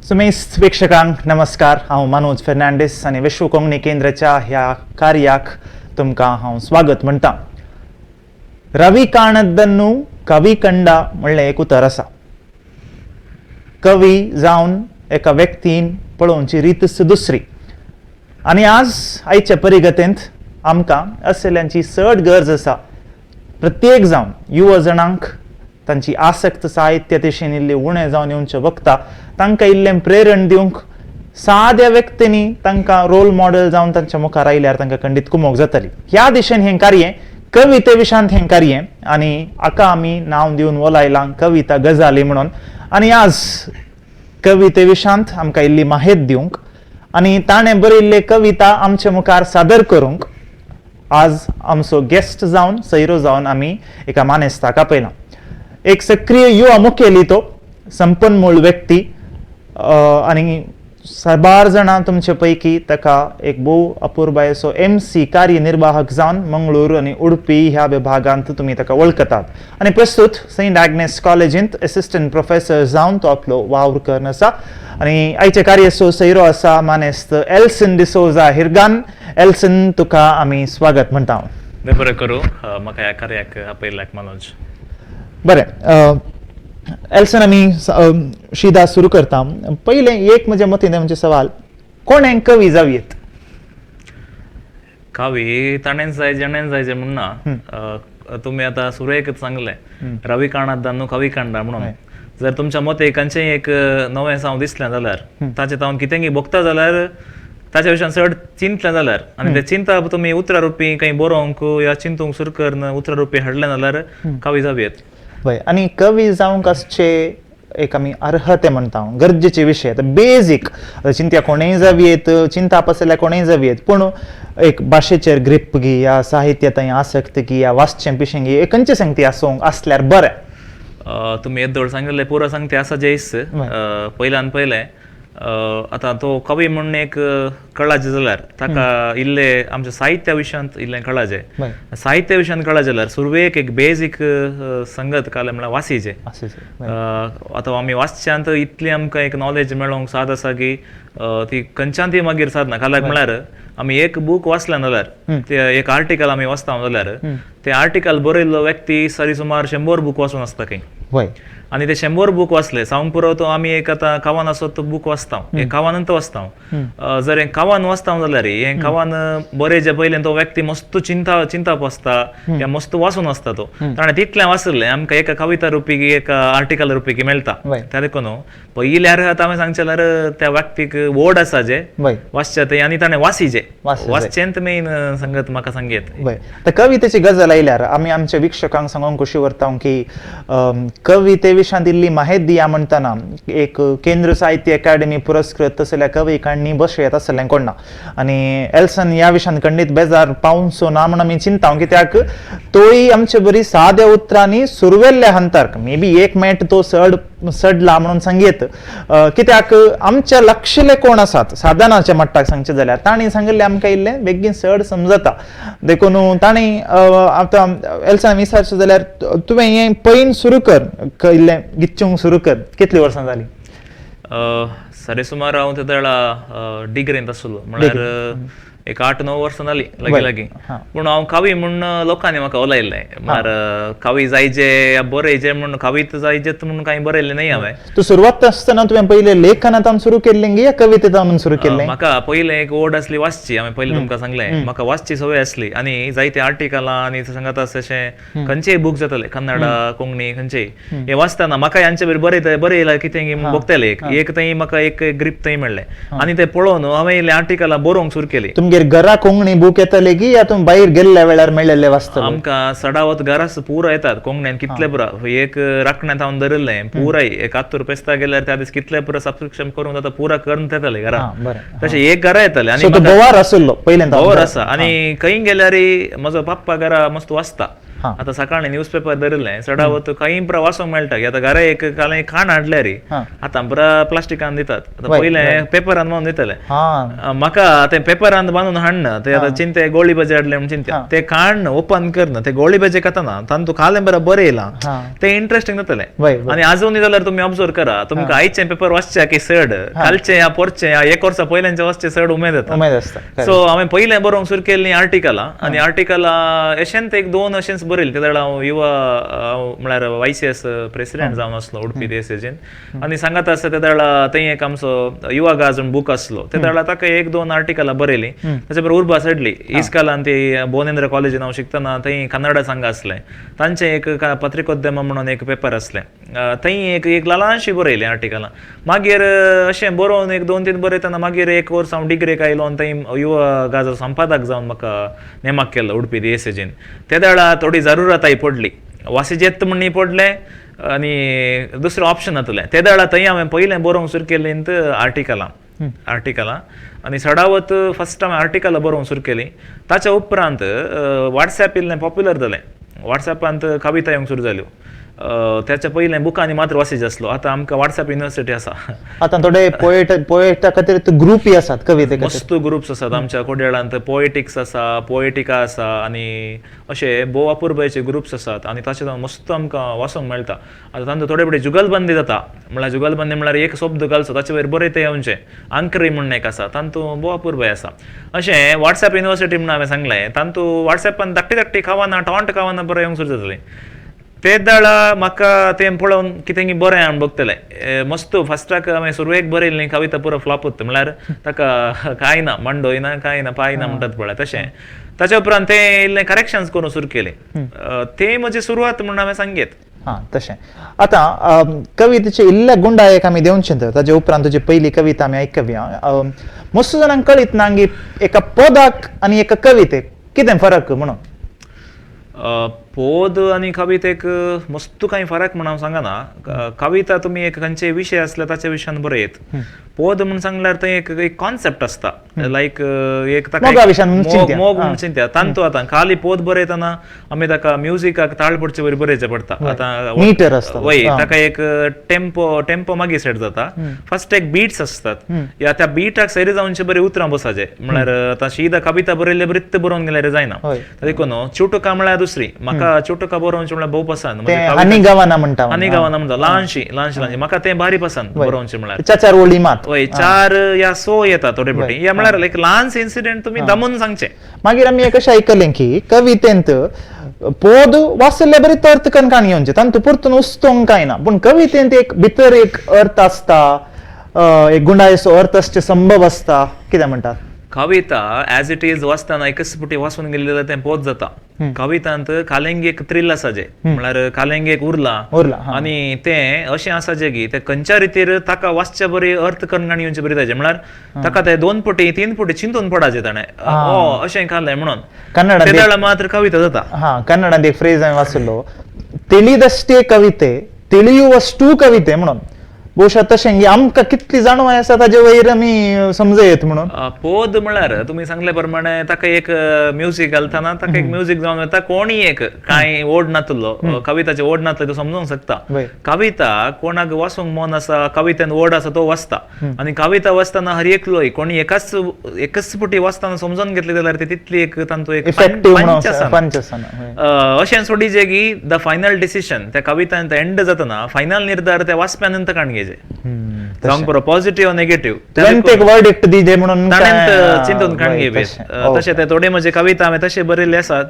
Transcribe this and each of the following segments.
समेस्त प्रेक्षकांक नमस्कार. हांव मनोज फेर्नांडीस आनी विश्व कोंकणी केंद्राच्या ह्या कार्याक तुमकां हांव स्वागत म्हणटा. रवी काणदन्नू कवी कंडा म्हणलें एक उतर आसा. कवी जावन एका व्यक्तीन पळोवची रीतच दुसरी आनी आज आयच्या परिगतेंत आमकां असल्यांची चड गरज आसा. प्रत्येक जावन युवा जणांक तांची आसक्त साहित्य दिशेन इल्ली उणें जावन येवचें वखता, तांकां इल्लें प्रेरण दिवंक साद्या व्यक्तींनी तांकां रोल मॉडेल जावन तांच्या मुखार आयल्यार तांकां खंडीत कुमोक जातली. ह्या दिशेन हें कार्य कविते विशांत हें कार्य आनी हाका आमी नांव दिवन वलायलां कविता गजाली म्हणून. आनी आज कविते विशांत आमकां इल्ली माहेत दिवंक आनी ताणें बरयल्ले कविता आमचे मुखार सादर करूंक आज आमचो गेस्ट जावन सैरो जावन आमी एका मानेस्ताक आपयला. एक सक्रीय युवा मुखेली, तो संपन्मूळ व्यक्ती आनी साबार जाणां तुमचे पैकी ताका एक भोव अपुरबायेचो MC कार्यनिर्वाहक जावन मंगळूर आनी उडपी ह्या विभागांत तुमी ताका वळखतात आनी प्रस्तुत सेंट आग्नेस कॉलेजींत एसिस्टंट प्रोफेसर जावन तो आपलो वावर करून आसा. आनी आयचे कार्याचो सैरो आसा मानेस्त एल्सन डिसोजा हिरगान. एल्सन, तुका आमी स्वागत म्हणटा. बरें करूं म्हाका ह्या कार्याक आपयल्याक मनोज. बरें एल्सन, आमी शिदा सुरू करता. पयलें एक म्हज्या मतींत म्हणजे सवाल, कोणें कवी जावयेत? कवी ताणें जाय जेणें जायचे म्हण ना. तुमी आतां सुरवेकच सांगलें रवी काणादान कवी कांडा म्हणून. जर तुमच्या मते खंयचेंय एक नवें साव दिसलें जाल्यार ताचें तावन कितेंय भोगता जाल्यार ताच्या विशयान चड चिंतलें जाल्यार आनी ते चिंता तुमी उतरां रुपी खंय बरोवंक या चिंतूंक सुरू करून उतरां रुपी हाडलें जाल्यार कवी जावयेत. वय, आनी कवी जावंक आसचे एक आमी अर्हते म्हणटा, गरजेचे विशय. आतां बेजीक चिंत्या कोणेय जावयेत, चिंताप आसल्यार कोणेय जावयेत, पूण एक भाशेचेर ग्रीप गी या साहित्य थंय आसक्त गी या वाचचें पिशें गी खंयचे संगती आसूंक आसल्यार बरें? तुमी येदोळ सांगिल्लें पुरो सांगते आसा जेस. पयल्यान पयलें आतां तो कवी म्हणून एक कळाचें जाल्यार ताका इल्लें आमच्या साहित्या विशयांत इल्लें कळाचें. साहित्य विशयांत कळाचें जाल्यार सुरवेक एक बेजीक संगत कालें म्हळ्यार वासीचें. आतां आमी वाचच्यांत इतली आमकां एक नॉलेज मेळोंक साद आसा की ती खंयच्यान ती मागीर सादना. काल्याक म्हळ्यार आमी एक बूक वाचलें जाल्यार ते एक आर्टिकल आमी वाचता जाल्यार ते आर्टिकल बरयल्लो व्यक्ती सरी सुमार 100 बूक वाचून आसता खंय. आनी ते 100 बूक वाचले सांगूंक पुरो तो आमी एक आतां कवन आसत तो बूक वाचता, एक कवनंत वाचता. जर हें कवन वाचता जाल्यार हें कवन बरयचे पयलें तो व्यक्ती मस्त चिंता चिंताप आसता या मस्त वाचून आसता तो ताणें तितलें वाचिल्लें आमकां एका कविता रुपी एका आर्टिकल रुपी मेळटा. त्या देखून पयलीं अर्हत हांवें सांगचें जाल्यार त्या व्यक्तीक ओड आसा जे वाचचे ते आनी ताणें वासीचे वाचचेंत मेन संगत म्हाका सांगयेत. आतां कवितेची गजाल आयल्यार आमी आमच्या वीक्षकांक सांगूंक खोशी व्हरता की कविते विशांत इल्ली माहिती दिया म्हणटना एक केंद्र साहित्य अकादेमी पुरस्कृत तसल्या कवी काडणी बसयत आसलें कोण ना. आनी एल्सन ह्या विशयान खंडीत बेजार पावसो ना म्हण आमी चिंता, कित्याक तोय आमचे बरी साद्या उतरांनी सुरवेल्ल्या हंतार मे बी एक मेट तो सड सडला म्हणून सांगयेत, कित्याक आमच्या लक्षले कोण आसात साधनाच्या मट्टाक सांगचें जाल्यार तांणी सांगिल्लें आमकां इल्लें बेगीन चड समजता. देखून तांणी आतां एल्सन विचारचें जाल्यार तुवें हें पयन सुरू कर, इल्लें गिच्चूंक सुरू कर, कितलीं वर्सां जालीं? सरे सुमार हांव ते वेळा डिग्रींत आसलो म्हळ्यार एक 8-9 वर्सां जालीं लागीं लागीं. पूण हांव कवी म्हूण लोकांनी म्हाका उलयल्लें म्हळ्यार कवी जायचे या बरयचे म्हूण कविता जायचे म्हूण कांय बरयल्लें न्हय हांवें. तूं सुरवात आसतना तुवें पयलें लेखनांत सुरू केल्लें या कवितेंत सुरू केल्लें? म्हाका पयलें एक ओड आसली वाचची, हांवें पयलीं तुमकां सांगलें म्हाका वाचची संवय आसली आनी जायते आर्टिकलां आनी सांगता अशें खंयचेय बूक जाताले कन्नडा कोंकणी खंयचेय हे वाचतना म्हाका ह्यांचे बरयता बरयला कितें बघताले एक थंय म्हाका एक ग्रीप थंय मेळ्ळें आनी ते पळोवन हांवें इल्लें आर्टिकलां बरोवंक सुरू केली. तुमगेर घरा कोंकणी बूक येतले की या तुमी भायर गेल्ल्या वेळार मेळिल्ले वाचतले? आमकां सडावत घरास पुरा येतात कोंकण्यान कितले पुरा एक राखण्यात हांव धरिल्लें पुराय एक आत्तूर पेस्ता गेल्यार त्या दीस कितले पुरा सबस्क्रिप्शन करूंक जाता पुरा करून येताले घरा. तशें एक घरा येताले आनी बोवार आशिल्लो पयलें बोवार आसा. आनी खंय गेल्यार म्हजो पप्पा घरा मस्त वाचता. आतां सकाळी न्यूज पेपर धरिल्लें चडावत कांय पुरा वाचूंक मेळटा की आतां घरा एक काल खाण हाडल्यार आतां पुरा प्लास्टिकान दितात. आतां पयलें पेपरान बांदून दितले. म्हाका ते पेपरान बांदून हाडना ते आतां चिंते गोळी भाजी हाडले म्हूण चिंते ते खाण ओपन करना ते गोळी भाजी खाताना तांतू खालें बरें बरें येयलां ते इंट्रस्टिंग जातलें. आनी आजूनय जाल्यार तुमी ऑब्जर्व करा, तुमकां आयचें पेपर वाचचें की चड कालचें या पोरचें या एक वर्सा पयल्यांचें वाचचें चड उमेद येता. सो हांवें पयलें बरोवंक सुरू केल्लीं आर्टिकलां आनी आर्टिकलां अशेंच एक दोन अशेंच बरयलें. ते वेळार हांव युवा म्हळ्यार YCS president जावन आसलो उडपी देसेजीन आनी सांगत आसता ते वेळार थंय एक आमचो युवा गाज म्हूण बूक आसलो ते वेळार ताका एक दोन आर्टिकलां बरयलीं. ताचे बरोबर उर्बा चडली. इस्कालान ती भुवनेंद्र कॉलेजीन हांव शिकतना थंय कन्नडा संघ आसलें, तांचें एक पत्रिकोद्यम म्हणून एक पेपर आसलें, थंय एक एक ल्हानशी बरयलीं आर्टिकलां. मागीर अशें बरोवन एक दोन तीन बरयतना मागीर एक वर्स हांव डिग्रीक आयलो आनी थंय युवा गाजा संपादक जावन म्हाका नेमक केलो उडपी देसेजीन. ते वेळार थोडी जरुरताय पडली, वासिजेत म्हण पडलें आनी दुसरें ऑप्शन जातलें. ते वेळार थंय हांवें पयलें बरोवंक सुरू केलीं आर्टिकलां आर्टिकलां आनी चडावत फर्स्ट हांवें आर्टिकलां बरोवंक सुरू केलीं. ताच्या उपरांत वॉट्सॅप इल्लें पॉप्युलर जालें, वॉट्सॅपांत कविता येवंक सुरू जाल्यो. त्याच्या पयलें बुकांनी मात्र वासीज आसलो, आतां आमकां वॉट्सॅप युनिवर्सिटी आसा. आतां थोडे पोएटा खातीर ग्रुपय आसात कविते खातीर, मस्त ग्रुप्स आसात आमच्या कोडयाळांत. पोएटिक्स आसा, पोएटिका आसा आनी अशे भोव अपुरबायेचे ग्रुप्स आसात आनी ताचे मस्त आमकां वाचूंक मेळटा. आतां तांचो थोडे थोडे जुगलबंदी जाता, म्हळ्यार जुगलबंदी म्हळ्यार एक शब्द घालचो ताचे वयर बरयते येवचें, आंकरी म्हूण एक आसा, तांतू भोव अपुरबाय आसा. अशें वॉट्सॅप युनिवर्सिटी म्हूण हांवें सांगलें, तांतू वॉट्सॅपान धाकटी धाकटी खावाना टॉंट खावाना बरें येवंक सुरू जातलें. ते दाळा म्हाका तें पळोवन कितें बरें हांव बघतलें मस्त. फस्टाक हांवें सुरवेक बरयल्ली कविता पुरो फ्लॉप जाता, म्हळ्यार ताका कांय ना, मांडोय ना, कांय ना, पाय ना म्हणटात पळय तशें. ताच्या उपरांत तें इल्लें करेक्शन्स करूंक सुरू केलें, तें म्हजी सुरवात म्हणून हांवें सांगेत. हां तशें. आतां कवितेचे इल्ले गुंडायक आमी दिवचे तर ताजे उपरांत तुजी पयली कविता आमी आयकया. मस्त जाणांक कळीत ना की एका पदाक आनी एका कवितेक कितें फरक म्हणून. पोद आनी कवितेक मस्त कांय फरक म्हण हांव सांगना. कविता तुमी एक खंयचे विशय आसले ताच्या विशयान बरयत. पोद म्हण सांगल्यार थंय एक एक कॉन्सेप्ट आसता, लायक एक ताका मोग म्हूण चिंत्या तांतू. आतां खाली पोद बरयतना आमी ताका म्युजिकाक ताळ पडचे वरी बरयचें पडटा. आतां वय ताका एक टेम्पो टेम्पो मागीर सेट जाता. फर्स्ट एक बीट्स आसतात, या त्या बीटाक सैरी जावचे बरी उतरां बसाचे. म्हळ्यार आतां शीदा कविता बरयल्ले बरीच बरोवन गेल्यार जायना. देखून चुटुका म्हळ्यार दुसरी म्हाका चुटुका बरोवचे म्हळ्यार भोव पसंत. हनी गवाना म्हणटा ल्हानशी ल्हानशी ल्हानशी म्हाका तें भारी पसंत बरोवचें म्हळ्यार. चार ओळी मात वय चार या सो येता थोडे पटी, या म्हळ्यार एक ल्हानसो इन्सिडेंट तुमी दमून सांगचे. मागीर आमी एक अशें आयकलें की कवितेंत पोद वाचल्ले बरी अर्थ करून काणी येवचें, तांतू परतून उस्तोंक कांय ना, पूण कवितेंत एक भितर एक अर्थ आसता, एक गुंडायेचो अर्थ आसचे संभव आसता. कितें म्हणटात? कविता एज it is वाचतना एकच पुटी वाचून गेली जाल्यार तें पोत जाता. कवितांत कालेंगी एक थ्रिल आसा जे, म्हळ्यार कालेंगी एक उरला आनी तें अशें आसा जे की तें खंयच्या रितीर ताका वाचचे बरी अर्थ करून काणी येवचे बरी जायचे. म्हळ्यार ताका ते दोन पटी तीन पटी चिंतून पडाचे ताणें ओ अशें खालें म्हणून. कन्नड मात्र कविता जाता. हा, कन्नडांत एक फ्रेज हांवें वाचलो, ತಿಳಿದಷ್ಟೇ ಕವಿತೆ ತಿಳಿಯುವಷ್ಟೂ कविते म्हणून. बहुशा तशें आमकां कितली जाणवाय आसा ताजे वयर आमी समजयत म्हणून. पोद म्हळ्यार तुमी सांगले प्रमाणे ताका एक म्युजीक घालतना ताका एक म्युजीक जावन वता. कोणीय एक कांय ओड नातलो कविताचे ओड नातलो तो समजूंक शकता. कविता कोणाक वाचूंक मन आसा, कवितेन ओड आसा तो वाचता. आनी कविता वाचतना हर एकलोय कोणी एकाच एकच पुटी वाचतना समजून घेतली जाल्यार ती तितली एक तांचो एक पंच आसा. अशें सोडीचे की the final decision त्या कवितान एंड जातना फायनल निर्धार त्या वाचप्या नंतर काण घेचे. पॉझिटिव्ह नेगेटिव्ह वर्डिक्ट दिजे म्हणून ताणें चिंतून काण घेवे. तशें ते थोडे म्हजे कविता हांवें तशें बरयल्ले आसात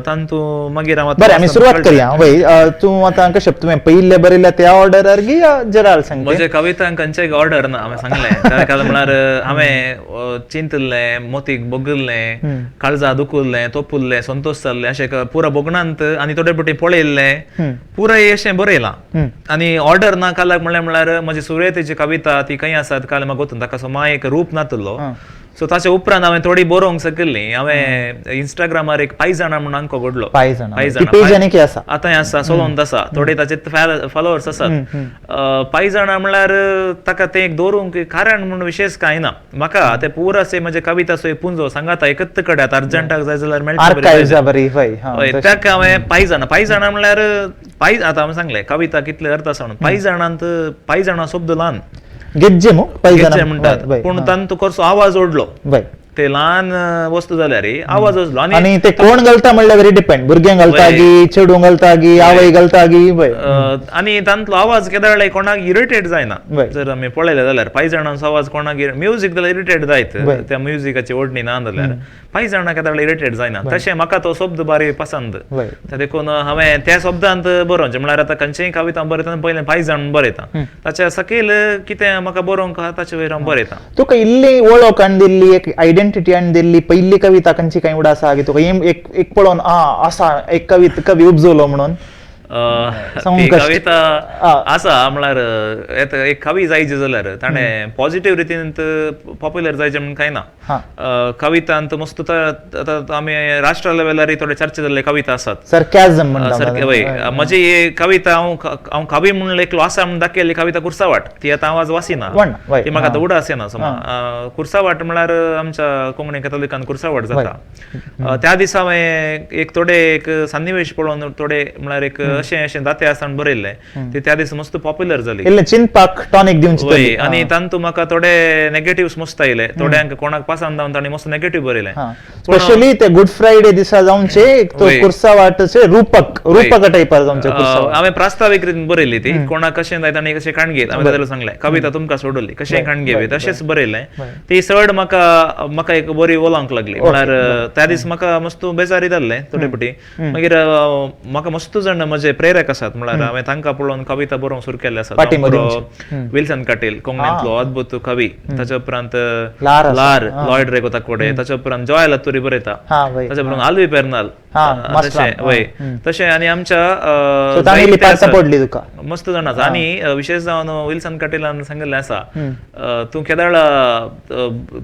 तांतू मागीर हांव. बरें, आमी सुरवात करया. वय तूं आतां कशें तुवें पयिल्लें बरयल्या त्या ऑर्डरार गी जराल सांग? म्हजे कवितांक खंयचेय ऑर्डर ना. हांवें सांगलें कारण म्हळ्यार हांवें चिंतिल्लें, मोतीक भोगिल्लें, काळजा दुखुल्लें, तोपुल्लें, संतोश जाल्लें, अशें पुरा भोगणांत आनी थोडे पटी पळयल्लें पुराय अशें बरयलां. आनी ऑर्डर ना कालाक म्हणल्यार म्हळ्यार म्हजी सुरवेतेची कविता ती खंय आसात काल म्हाका गोतून ताका समा एक रूप नातलो. सो ताच्या उपरांत हांवें थोडी बरोवंक शकली. हांवें इंस्टाग्रामार एक पायजाणा म्हणून अंको घडलो. पायजाणा. ती पायजाणा. पेज आनी की आसा. आतां आसा, चलोवन आसा, थोडे ताचे फॉलोअर्स आसात. पायजाणा म्हणल्यार ताका तें एक दवरूंक कारण म्हणून विशेश कांय ना. म्हाका ते पुरासे म्हजे कविताचो एक पुंजो सांगाता एकत्र कडेन आतां अर्जंटाक जाय जाल्यार मेळटा. आर्काइव्स बरी हय. हय, ताका हांवें पायजाणा. पायजाणा म्हणल्यार पाय आतां हांवें सांगलें कविता कितले अर्थ आसा म्हणून. पायजाणांत पायजाणा शब्द ल्हान गेज्जे मू पायजाणा म्हणटात, पूण तांचो कसो आवाज ओडलो, ते ल्हान वस्तू जाल्यार आवाज ओडलो. आनी ते कोण घालता म्हणल्यार व्हेरी डिपेंड, भुरग्यांक घालता गी, चेडूंक घालता गी, आवय घालता गी. आनी तांतलो आवाज केदाळ्यार कोणाक इरिटेट जायना. जर आमी पळयलें जाल्यार पायजाणांचो आवाज कोणाक म्युजीक जाल्यार इरिटेट जायत, त्या म्युजिकाची ओडणी ना जाल्यार पायजाणा केदाळ्यार इरिटेट जायना. तशें म्हाका तो शब्द बारी पसंद, देखून हांवें त्या शब्दांत बरोवचें. म्हणल्यार आतां खंयचेय कविता बरयतना पयलें पायजाण बरयता, ताच्या सकयल कितें म्हाका बरोवंक आहा ताचे वयर हांव बरयता. तुका इल्ली वळख हाडून दिल्ली, एक आयडेंटिटी हाडून दिल्ली पयली कविता खंयची कांय उडा आसा की तुका एक एक पळोवन आ आसा एक कविता कवी उपजलो म्हणून? कविता आसा म्हणल्यार एक कवी जायची जाल्यार ताणें पॉझिटिव्ह रितीन पॉप्युलर जायचें म्हणून कांय ना. कवितांत मस्त आतां आमी राष्ट्र लेवलार थोडे चर्चा जाल्ले कविता आसात. सरकॅझम म्हणटा. हय, म्हजी कविता हांव हांव कवी म्हणून एकलो आसा म्हणून दाखयल्ली कविता कुर्सावाट, ती आतां आवाज वासिना, ती म्हाका आतां उडास येना समा. कुर्सावाट म्हणल्यार आमच्या कोंकणी कथोलिकान कुर्सावाट जाता. त्या दिसा हांवें एक थोडे एक सन्निवेश पळोवन थोडे म्हणल्यार एक अशें अशें दाते आसा म्हणून बरयल्लें, ते त्या दिसा मस्त पॉप्युलर जाली. चिंतपाक टॉनिक दिवची. आनी तातूंत म्हाका थोडे नेगेटिव्ह मस्त आयले, थोड्यांक कोणाक पसंत जावन तांणी मस्त नेगेटिव्ह बरयलें. स्पेशली ते गुड फ्रायडे दिसा जावचे कुर्सावाटचे रूपक, रूपक टायपार जावचे. हांवें प्रास्तावीक रितीन बरयली ती, कोणाक कशें जाय तांणी कशें काण घेत. हांवें ताका सांगलें कविता तुमकां सोडली कशें काण घेवयत अशेंच बरयलें. ती चड म्हाका म्हाका एक बरी वळोंक लागली. म्हणल्यार त्या दीस म्हाका मस्त बेजारी जाल्लें थोडे पटी. मागीर म्हाका मस्त जाण म्हजे प्रेरक आसात, म्हणल्यार हांवें तांकां पळोवन कविता बरोवंक सुरू केल्ले आसात. विल्सन काटील कोंकणींतलो अद्भुत कवी, ताच्या उपरांत लार लॉयड रेगो ताकोडे, ताच्या उपरांत जॉय लातुरी बरयता, ताच्या उपरांत आल्वी पेर्नाल, तशें वय तशें. आनी आमच्या मस्त जाण आसा. आनी विशेश जावन विल्सन काटीलान सांगिल्लें आसा, तूं केदाळा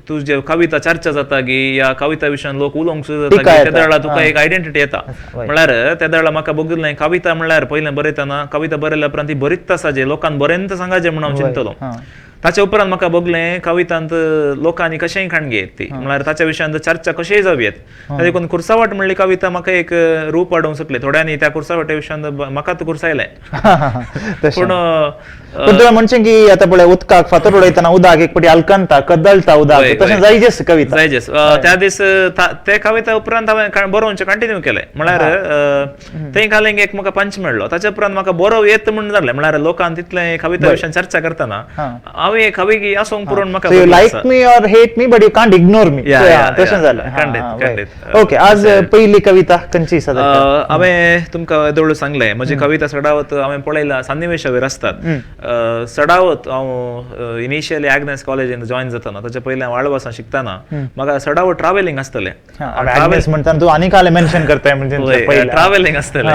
तुजे कविता चर्चा जाता गी या कविता विशयान लोक उलोवंक सुरू जाता गी तेदाळा तुका एक आयडेंटिटी येता. म्हणल्यार तेदाळा म्हाका बघिल्लें कविता म्हणल्यार पयलें बरयतना कविता बरयल्या उपरांत ती बरीच आसा जे लोकांक बरेंच सांगाचें म्हणून हांव चिंतलो. ताच्या उपरांत म्हाका बघलें कवितांत लोकांनी कशेंय काण घेत ती, म्हणल्यार ताच्या विशयांत चर्चा कशेंय जावं येत. देखून कुर्सावाट म्हणली कविता म्हाका एक रूप हाडूंक शकली. थोड्यांनी त्या कुर्सावाटे विशयांत म्हाका कुर्सायलें. पूण तुला म्हणचें की आतां पळय उदकाक फातर उडयतना उदक एक पटी आलकंता कदळटा उदक, तशें जायजेस कविता जायजेस. त्या दीस ते कविता उपरांत हांवें बरोवचें कंटिन्यू केलें. म्हणल्यार थंय घालें एक म्हाका पंच मेळ्ळो. ताच्या उपरांत म्हाका बरोवं येत म्हूण जालें. म्हणल्यार लोकांक तितलें कविता विशयान चर्चा करतना हांवें कवी आसूंक पुरो म्हाका. You like me or hate me but you can't ignore me, तशें जालें. ओके, आज पयली कविता खंयची आसा? हांवें तुमकां येदोळ सांगलें म्हजी कविता चडावत हांवें पळयला सन्निवेशावेर आसतात. चडावत हांव इनिशियली आग्नेस कॉलेजीन जॉईन जाताना, ताच्या पयलीं हांव आळवासान शिकतना म्हाका चडावत ट्रॅव्हलिंग आसतलें. म्हणटा तूं आनी काल मेन्शन करताय म्हणजे ट्रॅव्हलिंग आसतलें.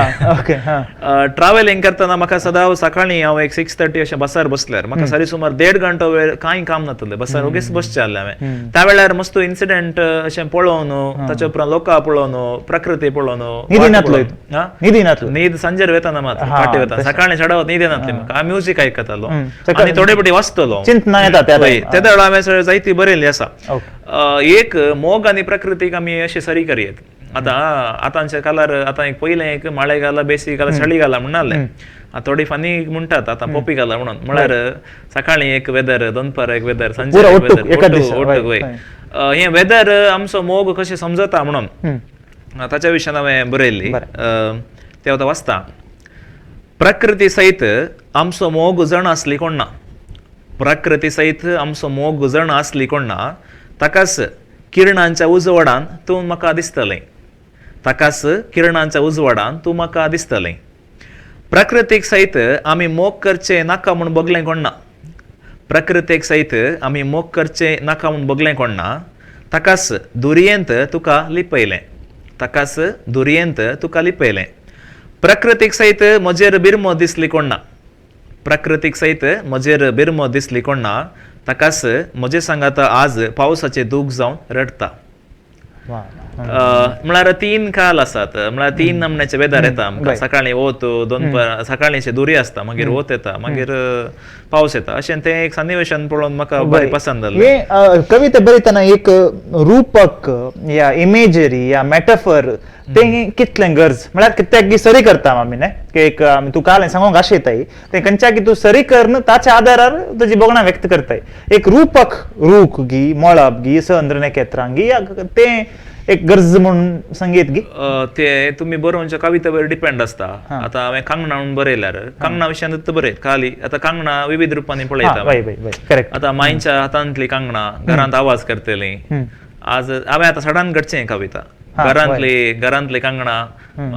ट्रॅव्हलिंग करतना म्हाका सदां सकाळीं हांव एक 6:30 अशें बसार बसल्यार म्हाका सरी सुमार 1.5 घंटो वेळ कांय काम नातलें, बसार ओगीच बसचें आसलें हांवें. त्या वेळार मस्त इन्सिडेंट अशें पळोवन, ताच्या उपरांत लोकां पळोवन, प्रकृती पळोवन, न्हीद सांजेर वेताना मात फाटी वेता, सकाळीं चडावत न्हीद येनातली म्हाका. हांव म्युजीक आयकतालो आनी थोडे पटी वाचतलो. तेदा वेळार हांवें जायती बरयल्ली आसा. एक मोग आनी प्रकृतीक आमी अशें सरी करयेत. आतां आतांच्या कालार आतां एक पयलें एक माळे घाला, बेसी घाला, चली घाला म्हणनासलें. थोडी फनी म्हणटात आतां पोपी घाला म्हणून. म्हळ्यार सकाळीं एक वेदर, दनपार एक वेदर, सांजे एक वेदर. हें वेदर आमचो मोग कशें समजता म्हणून ताच्या विशयान हांवें बरयल्ली. ते आतां वाचता. प्रकृती सयत आमचो मोग जण आसली कोण ना, प्रकृती सयत आमचो मोग जण आसली कोण ना, ताकाच किरणांच्या उजवाडान तूं म्हाका दिसतलें, ताकाच किरणांच्या उजवाडान तूं म्हाका दिसतलें. प्रकृतीक सयत आमी मोग करचें नाका म्हूण बगलें कोण ना, प्रकृतीक सयत आमी मोग करचें नाका म्हूण बगलें कोण ना, ताकाच दुर्येंत तुका लिपयलें, ताकाच दुर्येंत तुका लिपयलें. प्रकृतीक सयत म्हजेर बिरमो दिसली कोण ना, प्रकृतीक सयत म्हजेर बिरमो दिसली कोणा, ताकाच म्हजे सांगाता आज पावसाचे दूख जावन रडटा. म्हळ्यार तीन काल आसात, म्हळ्यार तीन नमण्याचे वेदर येता आमकां. सकाळीं वत, दोनपार सकाळीं दुरी आसता, मागीर वत येता, मागीर पावस येता. अशें तें एक सन्निवेशन पळोवन म्हाका बरें पसंत जालें. कविता बरयतना एक रूपक या इमेजरी या मेटाफर तें कितलें गरज, म्हळ्यार कित्याक सरी करता आमी न्ही, की एक तूं काल सांगूंक आशयताय तें खंयच्या की तूं सरी करन ताच्या आदारार तुजी भोगणां व्यक्त करताय. एक रूपक रूख गी मळब गी चंद्र नखेत्रां गी तें एक गरज म्हूण संगीत गी ते तुमी बरोवच्या कवितेवर डिपेंड आसता. आतां हांवें कांगणां म्हणून बरयल्यार कांगणां विशयांत बरयत खाली. आतां कांगणां विविध रुपांनी पळयता. करेक्ट. आतां मांयच्या हातांतली कांगणां घरांत आवाज करतली. आज हांवें आतां सडान घडचें कविता, घरांतली घरांतली कांगणां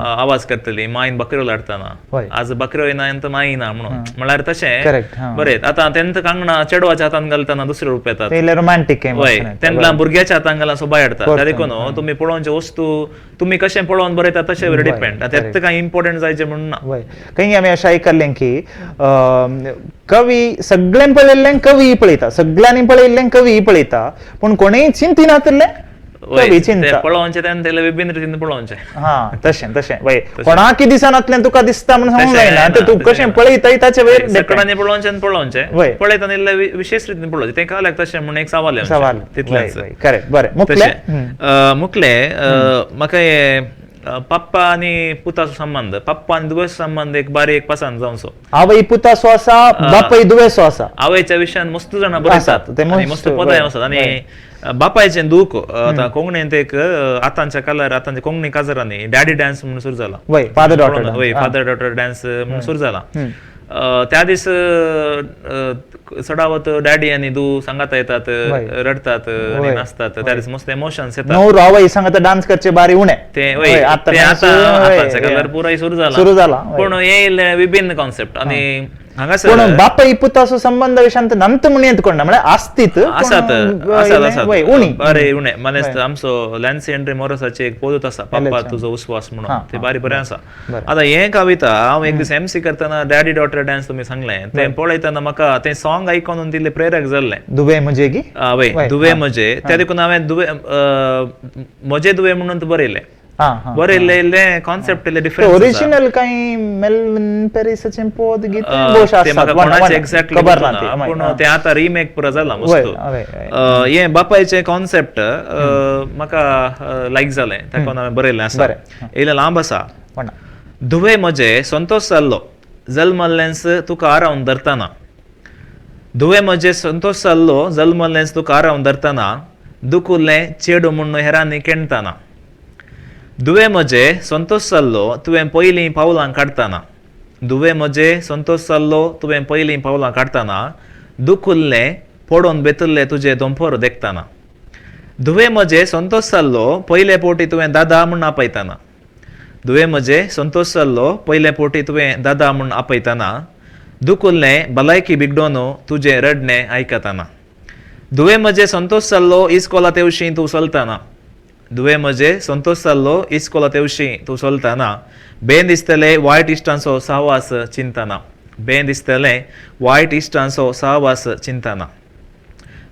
आवाज करतली, मायन बकऱ्यो लाडतना, आज बकऱ्यो येना माई ना म्हणून, म्हळ्यार तशें बरें. आतां तेंत कांगणां चेडवाच्या हातान घालतना दुसरे रूप येतात, रोमांटीक. हय, तेंका भुरग्याच्या हातान घालना सोबाय हाडटा. त्या देखून तुमी पळोवचे वस्तू तुमी कशें पळोवन बरयता तशें डिपेंड. तेत कांय इम्पॉर्टंट जायचे म्हणून ना. खंय आमी अशें आयकल्लें की कवी सगळ्यां पळयल्लें कवी पळयता, सगळ्यांनी पळयल्लें कवी पळयता, पूण कोणेय चिंतिनातल्लें पळोवचें तेन्ना विभिन्न रितीन पळोवचें. हा, तशें तशें वय, कोणाकी दिसनातलें तुका दिसता म्हणून सांगूंक जायना, तूं कशें पळयताय ताचे वयर सगळ्यांनी पळोवचें आनी पळोवचें पळयतना इल्लें विशेश रितीन पळोवचें. तें काल्याक तशें म्हणून एक सवाल सवाल तितलेंच. करेक्ट. बरें, मुकलें मुकलें म्हाका हें पप्पा आनी पुताचो संबंद, पप्पा आनी दुवेचो संबंद एक बारीक पसंत जावचो. आवय पुताचो आसा, बापूय दुवेचो आसा. आवयच्या विशयान मस्त जाणां बरयतात, मस्त पदां आसात. आनी बापायचें दूख आतां कोंकणींत एक आतांच्या काळार आतांच्या कोंकणी काजरांनी डॅडी डान्स म्हणून सुरू जाला. फादर डॉटर, वय, फादर डॉटर डान्स म्हणून सुरू जाला. त्या दीस चडावत डॅडी आनी दू सांगाता येतात, रडतात आनी नाचतात. त्या दीस मस्त इमोशन्स येतात. नवरो आवय सांगाता डान्स करचे बारी उणे ते वय, ते आतां आतांच्या काळार पुराय सुरू जाला. पूण हे इल्लें विभिन्न कॉन्सेप्ट. आनी हांगासर बापाय पुताचो संबंध विशयांत नंत म्हणयेत कोण ना, म्हळ्यार आसतीत आसात आसात आसात बरे उणे. मानेस्त आमचो लॅन्सी हेनरी मोरसाची एक पोदूत आसा, पप्पा तुजो उस्वास म्हणून, ते बारी बरें आसा. आतां हें कविता हांव एक दीस एमसी करतना डॅडी डॉटर डान्स तुमी सांगलें तें पळयतना म्हाका तें सॉंग आयकून तितलें प्रेरक जाल्लें. दुवे म्हजे गी, वय, दुवे म्हजे. त्या देखून हांवें दुवे म्हजे दुवे म्हणून बरयलें. बरयल्लें इल्लें कॉन्सेप्ट इल्लें डिफरंट. ओरिजिनल कांय मेल्विन पेरिसाचें पद गीत कोणाचें एक्झॅक्टली खबर ना, पूण तें आतां रिमेक पुरो जाला मस्त. हें बापायचें कॉन्सेप्ट म्हाका लायक जालें, ताका हांवें बरयल्लें आसा. इल्लें लांब आसा. धुवे म्हजे संतोश जाल्लो जल्मल्लेंच तुका आरावन धरतना, धुवे म्हजे संतोश जाल्लो जल्मल्लेंच तुका आरावन धरतना, दुकुल्लें चेडूं म्हूण हेरांनी केणतना, दुवे म्हजे संतोश जाल्लो तुवें पयलीं पावलां काडटना, दुवे म्हजे संतोश जाल्लो तुवें पयलीं पावलां काडटना, दुखुल्लें पडोवन बेतुल्लें तुजें दोंपर देखतना, धुवे म्हजे संतोश जाल्लो पयले पोटी तुवें दादा म्हूण आपयतना, धुवे म्हजे संतोश जाल्लो पयले पोटी तुवें दादा म्हूण आपयतना, दुखुल्लें भलायकी बिगडोन तुजें रडणें आयकतना, धुवे म्हजे संतोश जाल्लो इस्कोला तेवशीं तूं चलतना, दुवे म्हजे संतोश जाल्लो इस्कोला तेवशीं तूं चलतना, बें दिसतलें वायट इश्टांचो सहवास चिंतना, बें दिसतलें वायट इश्टांचो सहवास चिंतना,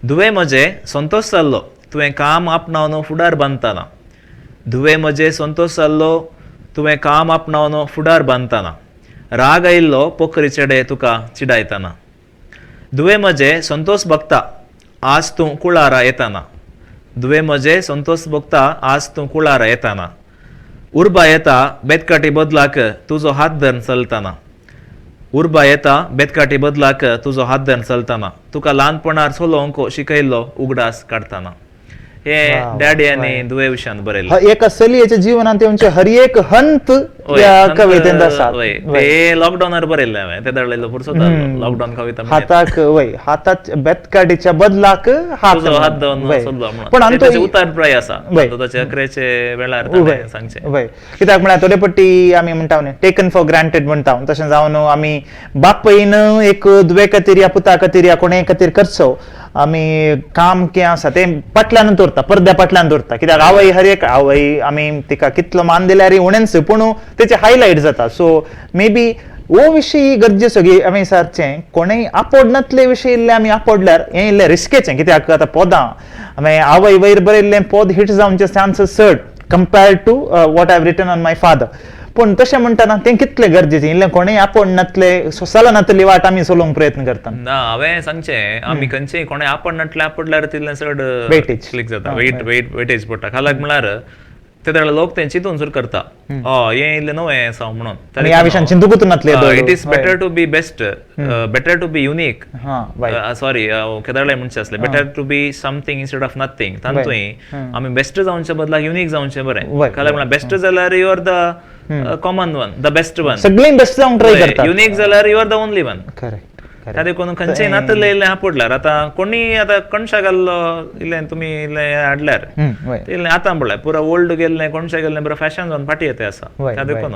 धुवे म्हजे संतोश जाल्लो तुवें काम आपणावन फुडार बांदतना, धुवे म्हजे संतोश जाल्लो तुवें काम आपणावन फुडार बांदतना, राग आयिल्लो पोखरी चेडे तुका चिडायतना, धुवे म्हजे संतोश भोगता आज तूं कुळारा येतना, दुवे म्हजे संतोश भोगता आज तूं कुळारा येतना, उर्बा येता बेतकाटी बदलाक तुजो हात धरून चलतना, उर्बा येता बेतकाटी बदलाक तुजो हात धरून चलतना, तुका ल्हानपणार चलोवंक शिकयल्लो उगडास काडटना. हे डॅडी आनी दुवे विशयान बरयल्लें. एका चलयेच्या जिवनांत येवचे हर एक हंत ह्या कवितेंत आसा. ते लॉकडावनार बरयल्लें हांवें, ते धाडलेलो पुरसो लॉकडावन कविता. हाताक वय, हातात बेतकाडीच्या बदलाक हात धरून. पण ताचे उतार प्राय आसा, ताचे अकरेचे वेळार ताणें सांगचें. वय, कित्याक म्हळ्यार थोडे पट्टी आमी म्हणटा न्ही टेकन फॉर ग्रांटेड म्हणटा, तशें जावन आमी बापयन एक दुवे खातीर या पुता खातीर या कोणे खातीर करचो आमी काम कितें आसा तें फाटल्यान दवरता, परद्या फाटल्यान दवरता. कित्याक आवय हर एक आवय आमी तिका कितलो मान दिल्यार उणेंच, पूण तेचे हायलायट जाता. सो मे बी हो विशय गरजेचो की आमी सारचें कोणेय आपोडनातले विशय इल्ले आमी आपोडल्यार हें इल्लें रिस्केचें, कित्याक आतां पदां मागीर आवय वयर बरयल्लें पद हिट जावचे चान्सीस चड compared to what I have written on my father. पूण तशें म्हणटना तें कितलें गरजेचें, इल्लें कोणेय आपोडनातले चलनातली वाट आमी चलोवंक प्रयत्न करता. ना, हांवें सांगचें आमी खंयचेय कोणें आपण नाटलें आपडल्यार तितलें चड वेटेज क्लिक जाता, वेट वेट वेटेज पडटा. खालाक म्हळ्यार ते तेन्ना लोक तें चिंतून सुरू करता, हय हें इल्लें नवें आसा म्हणून. आनी ह्या विशयान चिंतूकूच नातले. It is better to be best, better to be unique, sorry केदाळें म्हणचें आसलें, better to be something instead of nothing. तातूंय आमी बेस्ट जावचे बदला युनीक जावचें बरें. खाला म्हळ्यार बेस्ट जाल्यार you are the common one, the best one. सगळीं बेस्ट जावंक ट्राय करता. युनीक जाल्यार you are the only one. Correct. त्या देखून खंयचेय नातले इल्लें आपडल्यार आतां कोणीय आतां कणशा घाल्लो इल्लें तुमी इल्लें हाडल्यार इल्लें आतां पळय पुरो ओल्ड गेल्लें कोणशा गेल्लें बरें फॅशन जावन फाटी येता आसा. त्या देखून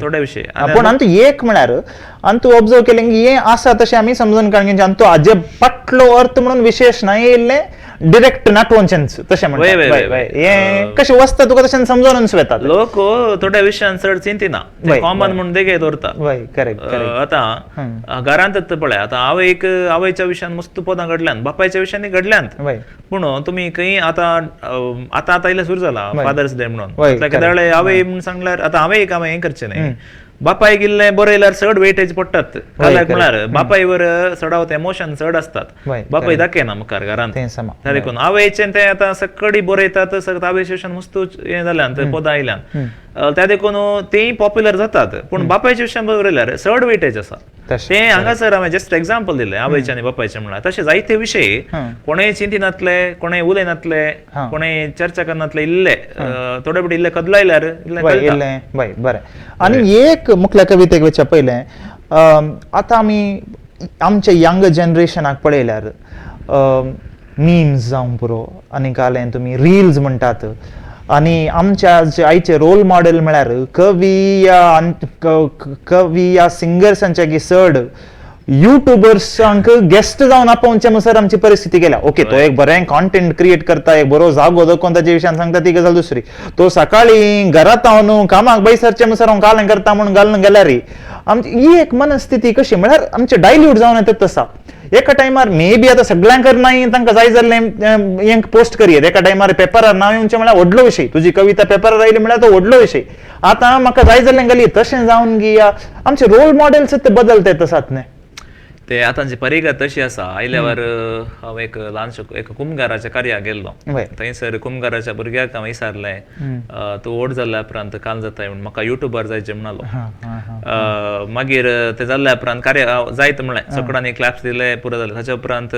थोडे विशय. पूण अंतू एक म्हळ्यार अंतू ऑब्जर्व केलें की हें आसा तशें आमी समजून काडून अंतू हाजे फाटलो अर्थ म्हणून विशेश ना, इल्लें डिरेक्ट नाटवचेंच तशें म्हणटा. हें कशें वचता तुका तशें समजूनच वेता. लोक थोड्या विशयान चड चिंतिना, कॉमन म्हणून देगे दवरता. करेक्ट. आतां घरांत पळय आतां आवयक आवयच्या विशयान मस्त पदां घडल्यान, बापायच्या विशयान घडल्यांत, पूण तुमी खंय आतां आतां आतां इल्लें सुरू जाला फादर्स डे म्हणून केदाळे आवय म्हूण सांगल्यार आतां आवयक हांवें हें करचें न्हय, बापायक इल्लें बरयल्यार चड वेटेज पडटात. खालाक म्हळ्यार बापायवर चडावत एमोशन चड आसतात, बापाय दाखयना मुखार घरांत. त्या देखून आवयचें तें आतां सकडी बरयतात, सगळें आवयच्या विशयान मस्त हें जाल्यान पदां आयल्यान, त्या देखून तेय पॉप्युलर जातात. पूण बापायच्या विशयान बरयल्यार चड वेटेज आसा. ते हांगासर हांवें जस्ट एग्जाम्पल दिलें आवयचें आनी बापायचें म्हळ्यार. तशें जायते विशय कोणेय चिंतिनातले, कोणेय उलयनातले, कोणेय चर्चा करनातले, इल्ले थोडे पटी इल्ले कदलायल्यार इल्लें. बरें. आनी एक मुखल्या कवितेक वचच्या पयलें आतां आमी आमच्या यंग जनरेशनाक पळयल्यार मीम्स जावंक पुरो आनी कालें तुमी रिल्स म्हणटात, आनी आमच्या आयचे रोल मॉडेल म्हळ्यार कवी या कवी या सिंगर्सांच्या की चड युट्यूबर्सांक गेस्ट जावन आपोवचे म्हणसर आमची परिस्थिती गेल्या. ओके, तो एक बरें कॉन्टेंट क्रिएट करता, एक बरो जागो दाखोवन ताजे विशयान सांगता, ती गजाल दुसरी. तो सकाळी घरांत हांव कामाक बैसरचे म्हणसर हांव कालें करता म्हणून घालून गेल्यार आमची ही एक मनस्थिती कशी म्हळ्यार आमचे डायल्यूट जावन येतात तसा. एका टायमार मे बी आतां सगळ्यांक नाय तांकां जाय जाल्लें हें पोस्ट करयेत, एका टायमार पेपरार नांव येवचें म्हळ्यार व्हडलो विशय, तुजी कविता पेपरार आयली म्हळ्यार तो व्हडलो विशय. आतां म्हाका जाय जाल्लें घाली तशें जावन गिया आमचे रोल मॉडेल्स ते बदलते तसात न्ही. ते आतांची परिगत तशी आसा. आयल्यावर हांव एक ल्हानशो एक कुमगाराच्या कार्याक गेल्लो, थंयसर कुमगाराच्या भुरग्याक हांवें विचारलें तूं व्हड जाल्ल्या उपरांत काल जाता म्हूण, म्हाका युट्यूबार जायचें म्हणालो. मागीर ते जाल्ल्या उपरांत कार्य जायत म्हणलें, सगळ्यांनी क्लॅप्स दिले, पुरो जालें. ताच्या उपरांत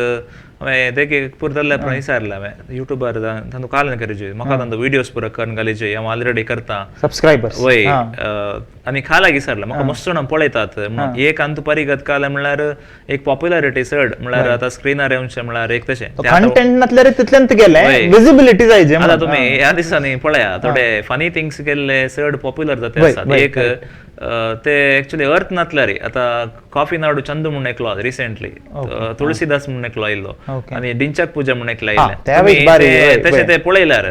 हांवें देखीक पुरो जाल्ल्या उपरांत विचारलें हांवें युट्यूबार तांतू काल करीचे, म्हाका तांचो व्हिडियोज पुरो करून घालीचे, हांव ऑलरेडी करता सबस्क्रायबर्स. वय. आनी खालाक विचारलें म्हाका मस्त जाणां पळयतात म्हणून. एक अंतू परिगत काल म्हणल्यार एक पॉप्युलरिटी चड म्हळ्यार आतां स्क्रिनार येवचें म्हळ्यार एक तशें कंटेंट नासल्यार तितल्यान गेलें, विजिबिलिटी जाय. आतां तुमी ह्या दिसांनी पळया थोडे फनी थिंग्स केल्ले चड पॉप्युलर जाता आसात. एक ते एक्चुअली अर्थ नातल्यार आतां कॉफी नाडू चंदू म्हूण एकलो रिसेंटली, तुळसीदास म्हूण एकलो आयिल्लो, आनी डिंचक पूजा म्हूण एकलो आयिल्ले, तशें ते पळयल्यार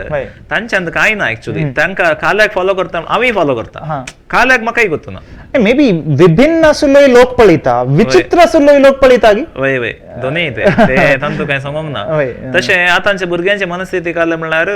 तांच्यान कांय ना एक्चुअली. तांकां काल्याक फॉलो करता, आमी फॉलो करता, काल्याक म्हाकाय गोत्तू ना. मे बी विभिन्न आसुल्लोय लोक पळयता, विचित्र आसुल्लोय लोक पळयता. वय वय दोनूय ते तांतू कांय सांगूंक ना. तशें आतांच्या भुरग्यांची मनस्थिती काल म्हणल्यार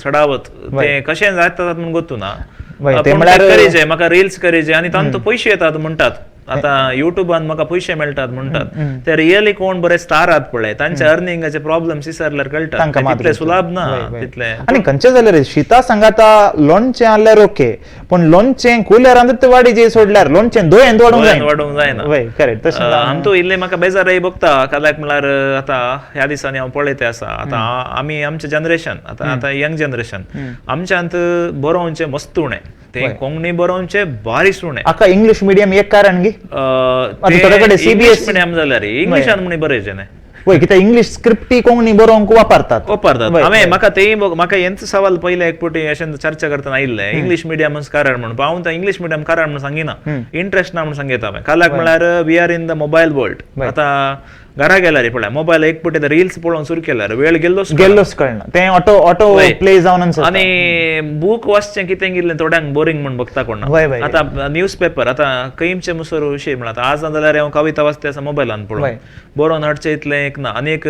सडावत ते कशें जाता म्हूण गोत्तू ना. करीचे म्हाका रिल्स करीचे आनी तांतू पयशे येतात म्हणटात. आतां युट्यूबान म्हाका पयशे मेळटात म्हणटात, ते रियली कोण बरे स्टार आहात पळय तांच्या अर्निंगाचे प्रॉब्लम्स विचारल्यार कळटा, तितले सुलाभ ना तितले. आनी खंयचे जाल्यार शिता सांगाता लोणचें आहल्यार ओके, पूण लोणचें कुलेरांत वाडीचे सोडल्यार लोणचें दोयेंत वाडूंक जायना. करेक्ट. तशें आमतू इल्लें म्हाका बेजारय भोगता काल्याक म्हणल्यार आतां ह्या दिसांनी हांव पळयते आसा. आतां आमी आमचें जनरेशन आतां आतां यंग जनरेशन आमच्यांत बरोवचें मस्त उणें, ते कोंकणी बरोवचें बारीक उणें. आका इंग्लीश मिडियम एक कारण गी इंग्लीश मिडियम जाल्यार इंग्लिशान म्हणी बरयचें न्ही. वय, कित्याक इंग्लीश स्क्रिप्टी कोंकणी बरोवंक वापरतात वापरतात. हांवें म्हाका तेय म्हाका हेंच सवाल पयलें एक फावटी अशें चर्चा करतना आयिल्लें इंग्लीश मिडियम कारण म्हणून. हांव तो इंग्लीश मिडियम कारण म्हणून सांगिना, इंट्रस्ट ना म्हणून सांगता हांवें. काल्याक म्हणल्यार we are in the mobile world. आतां घरा गेल्यार पळय मोबायल एक पटे रील्स पळोवन सुरू केल्यार वेळ गेल्लोच गेल्लोच कळना, ते ऑटो ऑटो प्ले जावन. आनी बूक वाचचें कितें इल्लें थोड्यांक बोरींग म्हूण बघता कोण. आतां न्यूज पेपर आतां खंयचे मुसर विशय म्हळ्यार आज ना जाल्यार हांव कविता वाचते आसा मोबायलान पळोवन, बरोवन हाडचें इतलें एक ना. आनी एक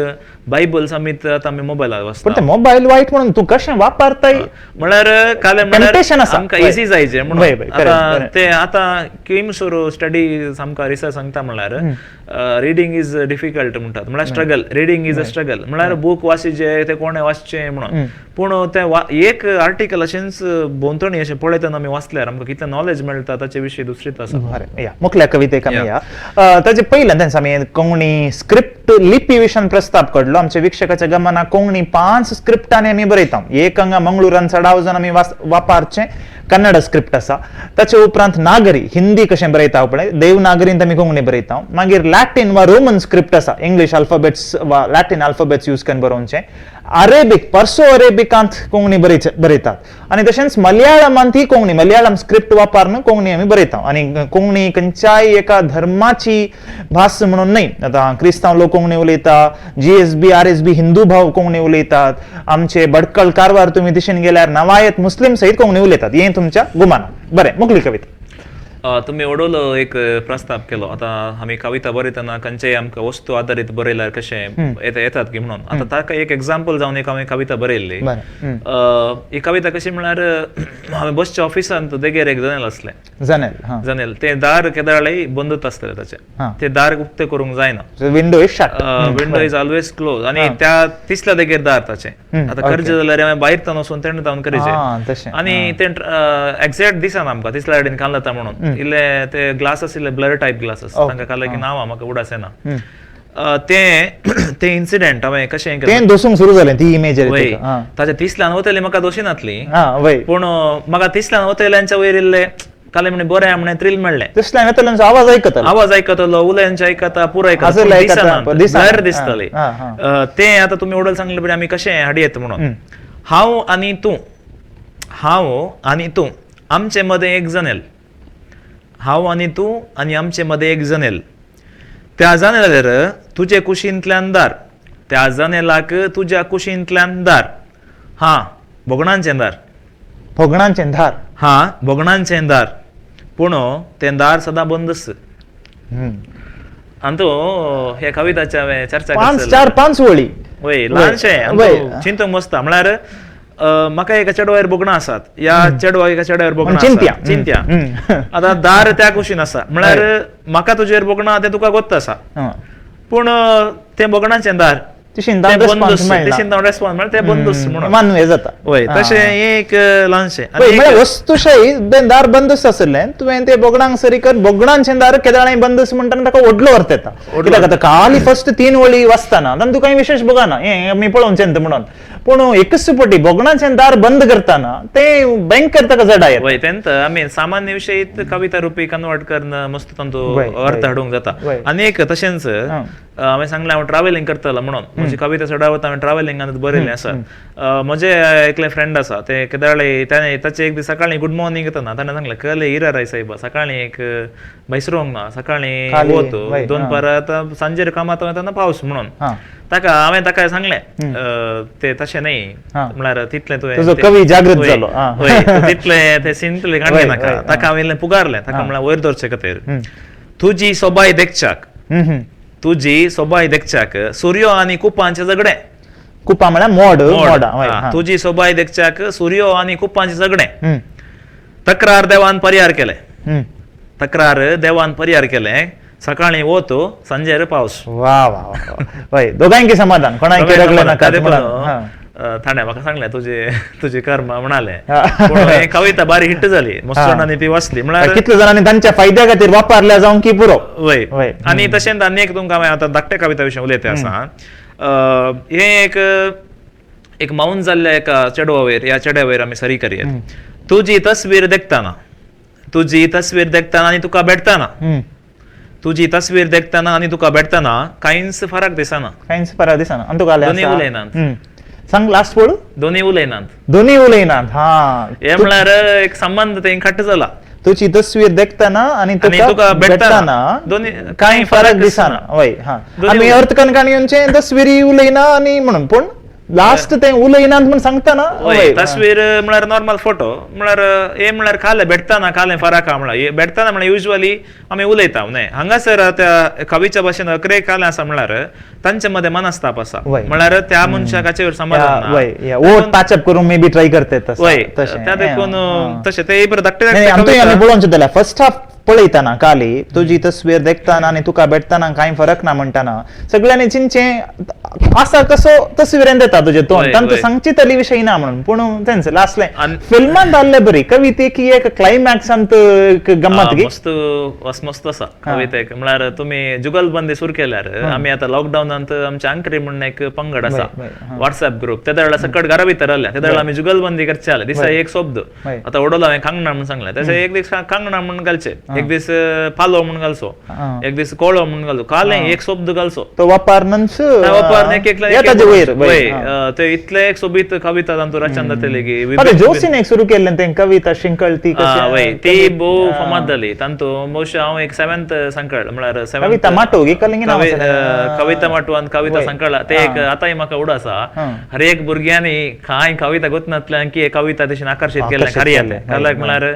बायबल समेत आतां आमी मोबायलार वाचता. मोबायल वायट म्हणून तूं कशें वापरताय म्हळ्यार काल म्हळ्यार आमकां इजी जायचे म्हणून. आतां ते आतां खंयसर स्टडी आमकां रिसर्च सांगता म्हळ्यार रिडींग is difficult म्हणटात, म्हळ्यार struggle, reading is a struggle. म्हळ्यार बूक वाचिचे ते कोणें वाचचें म्हणून, पूण ते एक आर्टिकल अशेंच भोंवतणी अशें पळयतना आमी वाचल्यार आमकां कितलें नॉलेज मेळटा ताचे विशीं दुसरीच आसा. बरें, या मुखल्या कवितेक आमी या. ताचे पयल्यान तेन्ना आमी कोंकणी स्क्रिप्ट लिपी विशयान प्रस्ताव काडलो. आमच्या वीक्षकाच्या गमनाक कोंकणी 5 स्क्रिप्टांनी आमी बरयता. एक हांगा मंगळुरान चडाव जावन आमी वापरचें कन्नड स्क्रिप्ट आसा. ताचे उपरांत नागरी हिंदी कशें बरयता पळय, देवनागरींत आमी कोंकणी बरयता. मागीर लॅटीन वा रोमन स्क्रिप्ट आसा, इंग्लीश अल्फाबेट्स वा लॅटीन अल्फाबेट्स यूज करून बरोवचें. अरेबीक पर्सो अरेबिकांत कोंकणी बरयतात. आनी तशेंच मलयाळमांत ही कोंकणी मलयाळम स्क्रिप्ट वापरून कोंकणी आमी बरयता. आनी कोंकणी खंयच्याय एका धर्माची भास म्हणून न्हय, आतां क्रिस्तांव लोक कोंकणी उलयता, GSB RSB Hindu भाव कोंकणी उलयतात, आमचे भटकळ कारवार तुमी दिशेन गेल्यार नवायत मुस्लिम सहित कोंकणी उलयतात. हें तुमच्या गुमाना. बरें, मुखली कविता. तुमी ओडोलो एक प्रस्ताव केलो. आतां आमी कविता बरयतना खंयचेय आमकां वस्तू आदारीत बरयल्यार कशें येतात की म्हणून. आतां ताका एक एग्जाम्पल जावन एक हांवें कविता बरयल्ली. ही कविता कशी म्हळ्यार हांवें बसच्या ऑफिसांत देगेर एक जनेल आसलें, जनेल जनेल तें दार केदाळय बंदूच आसतलें ताचें, तें दार उक्तें करूंक जायना, window is shut, window is always close. आनी त्या तिसल्या देगेर दार ताचें. आतां करचें जाल्यार हांवें भायर तावन वचून तेणें तावन करचें, आनी तें एग्जॅक्ट दिसना आमकां तिसल्या सायडीन काल जाता म्हणून. इल्ले ते ग्लास आशिल्ले ब्लर टायप ग्लास आसा, तांकां काल की नांव म्हाका उडास येना. ते इन्सिडेंट हांवें कशें तें दोसूंक सुरू जालें ती इमेज ताच्या तिसल्यान वतली म्हाका दोशी नातली, पूण म्हाका तिसल्यान वतल्यांच्या वयर इल्ले काल म्हणे बरें म्हणे थ्रील मेळ्ळें. तिसल्यान वतल्यांचो आवाज आयकता, आवाज आयकतलो, उलयांचे आयकता, पुरो आयकता, ब्लर दिसतले ते. आतां तुमी ओडल सांगले पळय आमी कशें हाडयेत म्हणून. हांव आनी तूं, हांव आनी तूं आमचे मदें एक जनेल, हांव आनी तूं आनी आमचे मदें एक जनेल, त्या जनेलार तुजे कुशींतल्यान दार, त्या जनेलाक तुज्या कुशींतल्यान दार, हां भोगणांचें दार, भोगणांचें दार, हां भोगणांचें दार, पूण तें दार सदां बंदच. आनी तो ह्या कविताच्या हांवें चर्चा 4-5 वळी वय ल्हानशें चिंतूंक बसता. म्हळ्यार म्हाका एका चेडवायर भोगणां आसात, ह्या चेडवा एका चेड्यावर भोगणां आसात, चिंत्या. आतां दार त्या कुशीन आसा, म्हळ्यार म्हाका तुजेर भोगणां तें तुका गोत्त आसा, पूण तें भोगणांचें दार रेस्पॉन्स म्हळ्यार तें बंदूच म्हणून जाता. वय तशें एक ल्हानशें वस्तुशाही दार बंदूच आशिल्लें, तुवें ते बोगणांक सरी कर बोगणांचें दार केदाळाय बंदूच म्हणटा ताका व्हडलो अर्थ येता. कित्याक आतां खाली फर्स्ट 3 वळी वाचतना तांकां तुका विशेश बघना हें आमी पळोवचें म्हणून, पूण एकच पटी बोगणांचें दार बंद करतना तें भयंकर ताका जडा येता. वय तेंत आमी सामान्य विशय कविता रुपी कन्वर्ट करून मस्त तांचो अर्थ हाडूंक जाता. आनी एक तशेंच हांवें सांगलें हांव ट्रॅव्हलिंग करतलो म्हणून, म्हजी कविता चडावत हांवें ट्रॅव्हलिंगान बरयलें आसा. म्हजे एकले फ्रेंड आसा, ते केदाळे ताणें ताचे एक दीस सकाळीं गुड मॉर्निंग येतना ताणें सांगलें कले इराराय सायबा सकाळीं एक भायसरोंक ना, सकाळीं वत दोन आतां सांजेर कामात वतना पावस म्हणून. ताका हांवें ताका सांगलें ते तशें न्हय, म्हळ्यार तितलें तुवें कवी जागृत जालो, तितलें तें सिंतलें काडलें नाका. ताका हांवें इल्लें पुगारलें, ताका म्हळ्यार वयर दवरचे खातीर तुजी सोबाय देखच्याक, तुजी सोबाय देखच्याक सूर्यो आनी कुपांचें झगडें, कुपां म्हळ्यार मोड, तुजी सोबाय देखच्याक सूर्यो आनी कुपांचें झगडें, तक्रार देवान परिहार केलें, तक्रार देवान परिहार केलें, सकाळीं वत सांजेर पावस. वा वा वा, दोगांयकी समाधान, कोणाक रगलें नाका. ताणें म्हाका सांगलें तुजे तुजी कर्म म्हणाले. पूण कविता बारी हिट जाली, मस्त जाणांनी ती वाचली, म्हळ्यार कितले जाणांनी तांच्या फायद्या खातीर वापरल्या जावंक की पुरो. वय आनी तशेंच आनी एक तुमकां हांवें आतां धाकट्या कविता विशीं उलयता आसा. हें एक एक मौन जाल्ल्या एका चेडवा वयर, ह्या चेड्या वयर आमी सरी करयेत. तुजी तस्वीर देखतना, तुजी तस्वीर देखतना आनी तुका भेटतना, तुजी तस्वीर देखतना आनी तुका भेटतना कांयच फरक दिसना, कांयच फरक दिसना. आनी तुका दोनूय उलयनात. सांग लास्ट पळो, दोनूय उलयनात, दोनूय उलयनात. हा, हे म्हळ्यार एक संबंद तें घट्ट जाला. तुजी तस्वीर देखतना आनी तुका भेटतना दोन्ही कांय फरक दिसना. वय, हा, आमी अर्थ कणकणी तस्वीरी उलयना आनी म्हणून, पूण लास्ट ते उलयनात म्हण सांगतना. वय, तस्वीर म्हळ्यार नॉर्मल फोटो म्हळ्यार हे म्हळ्यार काले भेटतना काले फरक आहा म्हळ्यार भेटतना म्हळ्यार युजली आमी उलयता न्हय. हांगासर त्या कवीच्या भाशेन अकरे काले आसा म्हळ्यार तांचे मदें मनस्ताप आसा, म्हळ्यार त्या मनशाक हाचेर समाधान ना, ओट पॅचअप करूंक मे बी ट्राय करतात. वय, त्या देखून तशें ते बरें धाकटे धाकटे आमी पळोवचें जाल्यार फर्स्ट हाफ पळयतना काली तुजी तस्वीर देखतना आनी तुका भेटतना कांय फरक ना म्हणटाना सगळ्यांनी चिंचें आसा कसो तस्वीरेन येता तुजें तोंड, तांकां सांगची तली विशय ना म्हणून. पूण तेंच लास्टलें फिल्मान जाल्ले बरी कवितेक एक क्लायमॅक्सांत गम्मत मस्त मस्त आसा कवितेक. म्हळ्यार तुमी जुगलबंदी सुरू केल्यार आमी आतां लॉकडावनांत आमचे आंकरी म्हणून एक पंगड आसा व्हॉट्सएप ग्रुप, त्या वेळार सकट घरा भितर आल्या, त्या वेळार आमी जुगलबंदी करचे आले दिसा एक शब्द आतां उडोला हांवें कांगणा म्हणून सांगलें, तशें एक दीस कांगणा म्हणून घालचे, एक दीस पालो म्हणून घालचो, एक दीस कोळो म्हणून घालचो, कालें एक शब्द घालचो, तो वापरनच वापर एक ते इतले एक सोबीत कविता तांतू रचन जातली की जोशीन एक सुरू केल्लें तें कविता शिंकळ ती वय ती भोव फामाद जाली. तांतू बहुशा हांव एक सेवेंथ संकळ म्हळ्यार कविता माटो कविता माटो आनी कविता संकळ ते एक आतांय म्हाका उड आसा. हर एक भुरग्यांनी कांय कविता गोतनातल्यान की कविता तशी आकर्शीत केल्लें खरी जालें. काल्याक म्हळ्यार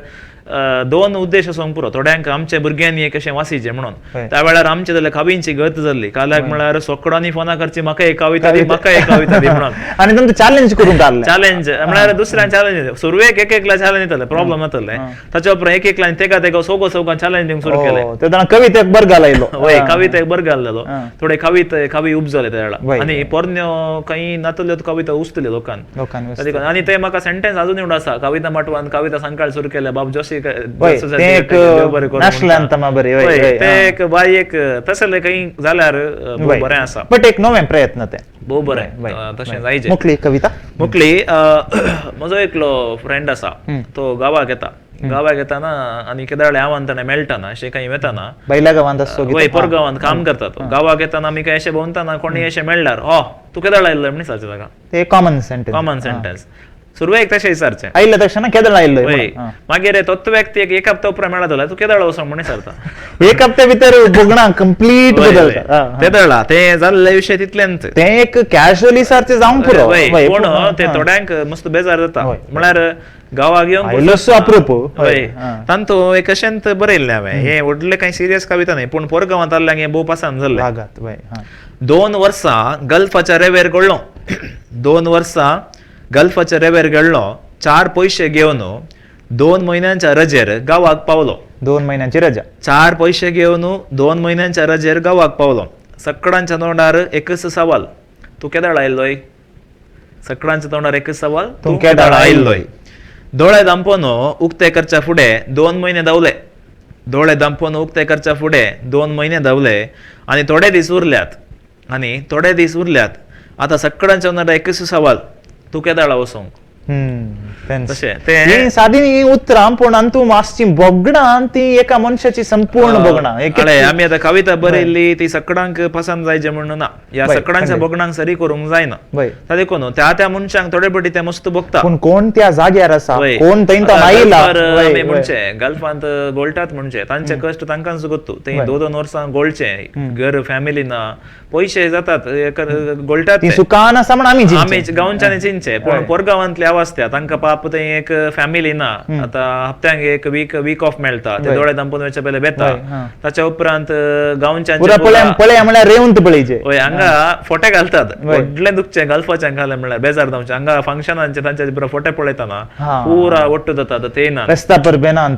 दोन उद्देश आसूंक पुरो, थोड्यांक आमच्या भुरग्यांनी एक अशें वासीचें म्हणून त्या वेळार आमचे जाल्यार कवींची गत जाल्ली. काल्याक म्हळ्यार सोकडांनी फोनां करची म्हाका एक कविता दी, म्हाका एक कविता दी म्हणून, आनी तांकां चॅलेंज करूंक घाल्लें. चॅलेंज म्हळ्यार दुसऱ्यान चॅलेंज सुरवेक एक एकला चॅलेंज दिताले, प्रॉब्लम जाताले, ताच्या उपरांत एक एकल्यान तेका तेका सोगो सोगान चॅलेंज दिवंक सुरू केलें. तेन्ना कवितेक बरग घालायलो, वय कवितेक बरग घाल्लेलो, थोडे कविते कवी उपजले त्या वेळार आनी पोरण्यो काही नातल्यो कविता उस्तल्यो लोकांक. आनी ते म्हाका सेंटेन्स अजून एवढो आसा, कविता माटवान कविता संकाळ सुरू केल्या बाब जोशी तसले काही जाल्यार बरें आसा, बट एक नवें प्रयत्न ते भोव बरें तशें जायचे. मुकली कविता मुकली म्हजो एकलो फ्रेंड आसा, तो गांवाक येता, गांवाक येताना आनी केदाळे हांव ताणें मेळटाना अशें काही वेताना बैला गांवांत आसतो, वय परगांवांत काम करता तो, गांवाक येताना आमी काय अशें भोंवताना कोणी अशें मेळ्ळ्यार हो तूं केदाळ आयिल्लो म्हण विचारचें ताका, ते कॉमन सेंटेन्स, कॉमन सेंटेन्स सुरवेक तशें विचारचें, आयिल्ले तक्षण केदळ आयिल्लो, मागीर तोच व्यक्ती एक हप्ता उपरांत मेळत जाल्यार तूं केदळ वचोंक म्हण विचारता, एक हप्त्या भितर भोगणां कंप्लीट बदलता. तेदळा तें जाल्ले विशय तितलेंच, तें एक कॅज्युअली सारचें जावंक पुरो, पूण ते थोड्यांक मस्त बेजार जाता, म्हळ्यार गांवाक येवंक अप्रूप. वय तांतू एक अशेंच बरयल्लें हांवें, हें व्हडलें कांय सिरियस कविता न्हय, पूण पोरगांवांत आसल्यांक हें भोव पसंत जाल्लें. 2 वर्सां गल्फाच्या रेवेर गेल्लो, 2 वर्सां गल्फाच्या रेवेर गेल्लो, 4 पयशे घेवन 2 म्हयन्यांच्या रजेर गांवाक पावलो. 2 म्हयन्यांची रजा, 4 पयशे घेवन 2 म्हयन्यांच्या रजेर गांवाक पावलो. सकडांच्या तोंडार एकच सवाल, तूं केदाळ आयिल्लोय? सकडांच्या तोंडार एकच सवाल, तूं केदाळ आयिल्लोय? दोळे दांपोन उक्ते करच्या फुडें 2 म्हयने धांवले, दोळे दांपोन उक्ते करच्या फुडें 2 म्हयने धांवले आनी थोडे दीस उरल्यात, आनी थोडे दीस उरल्यात. आतां सकडांच्या तोंडार एकच सवाल, तूं केदाळा वचोंक? तशें सादी उतरां पूण अंतू मातशी भोगणां ती एका मनशाची संपूर्ण भोगणां. आमी आतां कविता बरयल्ली ती सकडांक पसंत जायचे म्हणून ना, ह्या सकडांच्या भोगणांक सरी करूंक जायना, ता देखून त्या त्या मनशांक थोडे पटी ते मस्त भोगता, पूण कोण त्या जाग्यार आसा, कोण थंय आयला आमी म्हणचे गल्फांत गोळटात म्हणचे तांचे कश्ट तांकांच गोत्तू, ते 2-2 वर्सां गोळचे, घर फॅमिली ना, पयशे जातात गोळटात, सुखान आसा म्हण आमी आमी गांवच्यानी चिंतचे, पूण पोरगांवांतले अवस्था तांकां पाप थंय एक फॅमिली ना, आतां हप्त्यांक एक वीक ऑफ मेळटा, ते दोळे दांपून वयचे पयले बेता, ताच्या उपरांत गांवच्या वय हांगा फोटे घालतात, व्हडलें दुखचें गल्फाच्यान घालें म्हणल्यार बेजार जावचें, हांगा फंक्शनांचे तांच्या फोटे पळयतना पुरा ಒಟ್ಟು जाता ते ना,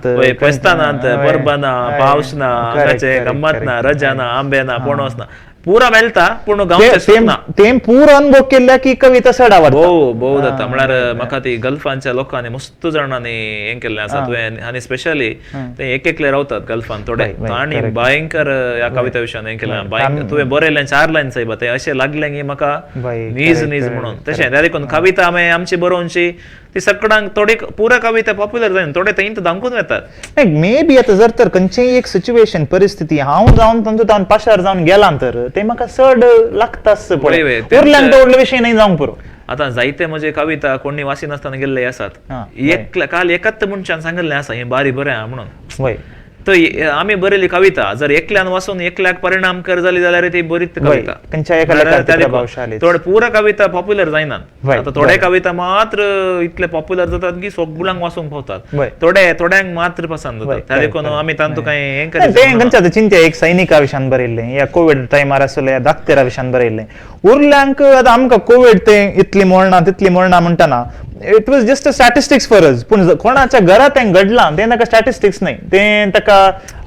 वय फेस्तां नात, परबां ना, पावस ना, हांगाचे गम्मत ना, रजा ना, आंबे ना, पणस ना, पुरा मेळटा पूण गांवचें ना, तें पुरा अनुभव केल्ल्या की कविता चड आवडटा, भोव भोव जाता. म्हळ्यार म्हाका ती गल्फांच्या लोकांनी मस्त जाणांनी हें केल्लें आसा तुवें, आनी स्पेशली ते एक एकले रावतात गल्फान थोडे, तांणी भयंकर ह्या कविता विशयान हें केलें, भयंकर तुवें बरयलें 4 लायन सायबा तें अशें लागलें की म्हाका नीज नीज म्हणून. तशें त्या देखून कविता आमी आमची बरोवची ती सकडांक थोडी पुरा कविता पॉप्युलर जायना, थोडे थंय धांकून वेतात. मे बी आतां जर तर खंयचीय एक सिच्युएशन परिस्थिती हांव जावन तांचो तावन पाशार जावन गेलां तर ते म्हाका चड लागताच पळय, उरल्यान तो व्हडलो विशय न्हय जावंक पुरो. आतां जायते म्हजे कविता कोणी वाचिनासतना गेल्ले आसात, एक काल एकाच मनशान सांगिल्लें आसा हें बारी बरें आहा म्हणून, वय. तर आमी बरयली कविता जर एकल्यान वाचून एकल्याक परिणाम कर जाली जाल्यार ती बरीच कविता. थोडे पुरा कविता पॉप्युलर जायनात. आतां थोडे कविता मात्र इतले पॉप्युलर जातात की सगळ्यांक वाचूंक पावतात, थोडे थोड्यांक मात्र पसंत जातात. त्या देखून आमी तांतू कांय हें करीत चिंत्या. एक सैनिका विशयान बरयल्लें, या कोविड टायमार आसले दाक्तेरा विशयान बरयल्लें. उरल्यांक आतां आमकां कोविड तें इतली मरणां तितली मरणां म्हणटना it was just a statistics for us. पूण कोणाच्या घरा तें घडलां तें ताका स्टॅटिस्टिक्स न्हय, तें ताका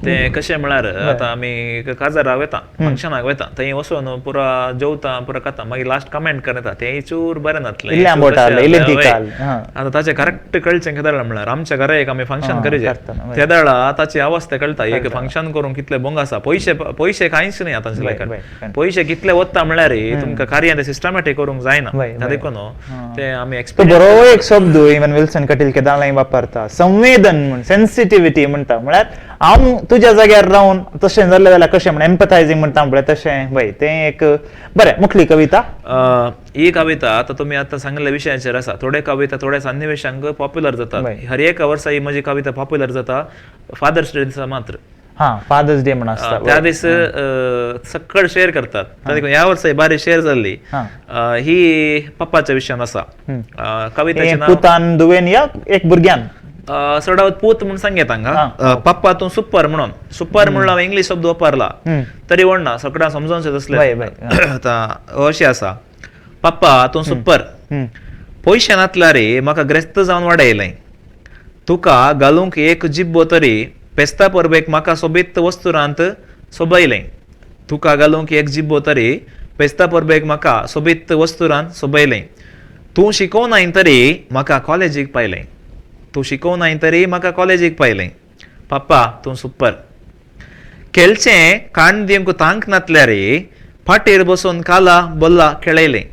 तें कशें म्हळ्यार आतां आमी काजारा वता, फंक्शनाक वता, थंय वचून पुरा जेवता पुरा खाता, मागीर लास्ट कमेंट करता तें चूर बरें नातलें. आतां ताचें करेक्ट कळचें केदळा म्हळ्यार आमच्या घरा एक आमी फंक्शन करीजे तेदळा ताची अवस्था कळटा. एक फंक्शन करूंक कितले बोंग आसा, पयशे पयशे कांयच न्हय आतां लेखान, पयशे कितले वता म्हळ्यार तुमकां कार्यां तें सिस्टमॅटीक करूंक जायना. त्या देखून तें आमी बरो एक शब्द इवन विल्सन कटील केदाळाय वापरता, संवेदन म्हण, सेन्सिटिविटी म्हणटा. म्हळ्यार हांव तुज्या जाग्यार रावन तशें जालें जाल्यार कशें म्हण एम्पथायझींग म्हणटा पळय तशें. वय तें एक बरें. मुखली कविता ही कविता आतां तुमी आतां सांगिल्ल्या विशयाचेर आसा. थोडे कविता थोड्या सन्निवेशांक पॉप्युलर जातात. हर एका वर्सा ही म्हजी कविता पॉप्युलर जाता फादर्स डे दिसा मात्र. हां, फादर्स डे म्हण आसता त्या दीस सकळ शेअर करतात. ह्या वर्सा बारी शेअर जाल्ली ही पप्पाच्या विशयान आसा कवितेचें नांव. पुतान दुवेन या एक भुरग्यान चडावत पूत म्हूण सांगेत हांगा. पप्पा तूं सुपर म्हणून, सुपर म्हणून हांवें इंग्लीश शब्द वापरला तरी व्हडना सगळ्यांक समजोवचें तसलें. आतां अशें आसा, पप्पा तूं सुपर, पयशे नातल्यार म्हाका ग्रेस्त जावन वाडयलें, तुका घालूंक एक जिब्बो तरी पेस्ता परबेक म्हाका सोबीत वस्तुरांत सोबयलें, तुका घालूंक एक जिब्बो तरी पेस्ता परबेक म्हाका सोबीत वस्तुरांत सोबयलें, तूं शिकोवनाय तरी म्हाका कॉलेजीक पायलें, तूं शिकोवनाय तरी म्हाका कॉलेजीक पायलें, पप्पा तूं सुपर. खेळचें काण दिवंक तांक नातल्यार पाटेर बसून काला बोल्ला खेळयलें,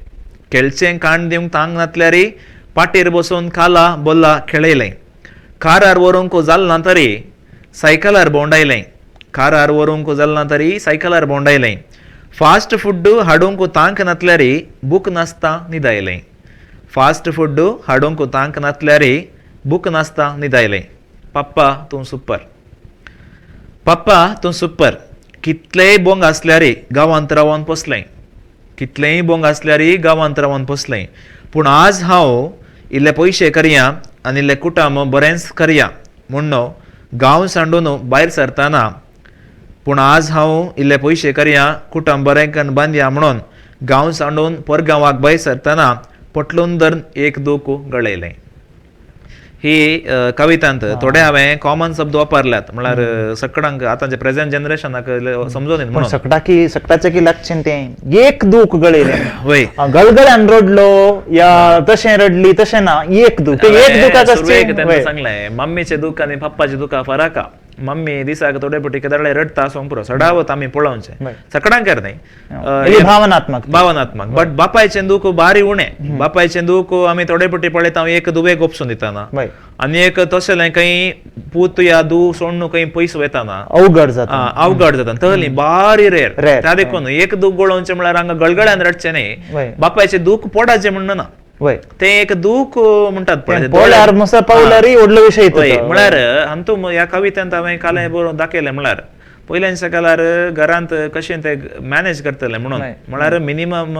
खेळचें काण दिवंक तांक नातल्यार पाटेर बसून काला बोल्ला खेळयलें, कारार व्हरूंक जाल ना तरी सायकलार भोंवडायलें, कारार व्हरूंक जाल ना तरी सायकलार भोंवडायलें, फास्ट फूड हाडूंक तांक नातल्यार बूक नासता न्हिदायलें, फास्ट फूड हाडूंक तांक नातल्यार बूक नासता न्हिदायलें, पप्पा तूं सुपर. पप्पा तूं सुपर, कितलेय बोंग आसल्यार गांवांत रावन पोसलें, कितलेय बोंग आसल्यार गांवांत रावन पोसलें, पूण आज हांव इल्ले पयशे करया आनी इल्ले कुटुंब बरेंच करया म्हूण गांव सांडून भायर सरतना, पूण आज हांव इल्ले पयशे करया कुटुंब बरें कन्न बांदया म्हणून गांव सांडून परगांवाक भायर सरतना पटलून धरून एक दूख गळयलें. ही कवितांत थोडे हांवें कॉमन शब्द वापरल्यात म्हळ्यार सगळ्यांक आतांचे प्रेझेंट जनरेशनाक समजून येना म्हणून. सकटाकी सकटाचे की लागचें तें एक दूख गळयलें, वय गळगळ्यान रडलो या तशें रडली तशें ना, एक दूख एक दुखाक सुरवेक सांगलें मम्मीचे दूख आनी पप्पाचे दुखा फरक. मम्मी दिसाक थोडे पटी केदळे रडटा आसूंक पुरो, सडावत आमी पळोवचें सगळ्यांक न्हय, भावनात्मक भावनात्मक. बट बापायचें दूख बारी उणें, बापायचें दूख आमी थोडे पटी पळयता एक दुवेक गोपसून दिताना आनी एक तसलें खंय पूत या दू सोडून खंय पयस वयताना अवघड जाता, अवघड जाता तसली बारी रेर. त्या देखून एक दूख गळोवचें म्हळ्यार हांगा गळगळ्यान रडचें न्हय, बापायचें दूख पोडाचें म्हण ना, ते एक दूख म्हणटात पळय म्हळ्यार हातूंत ह्या कवितेंत हांवें काल बरोवन दाखयलें म्हळ्यार पयल्यान कालार घरांत कशें ते मॅनेज करतले म्हणून, म्हळ्यार मिनिमम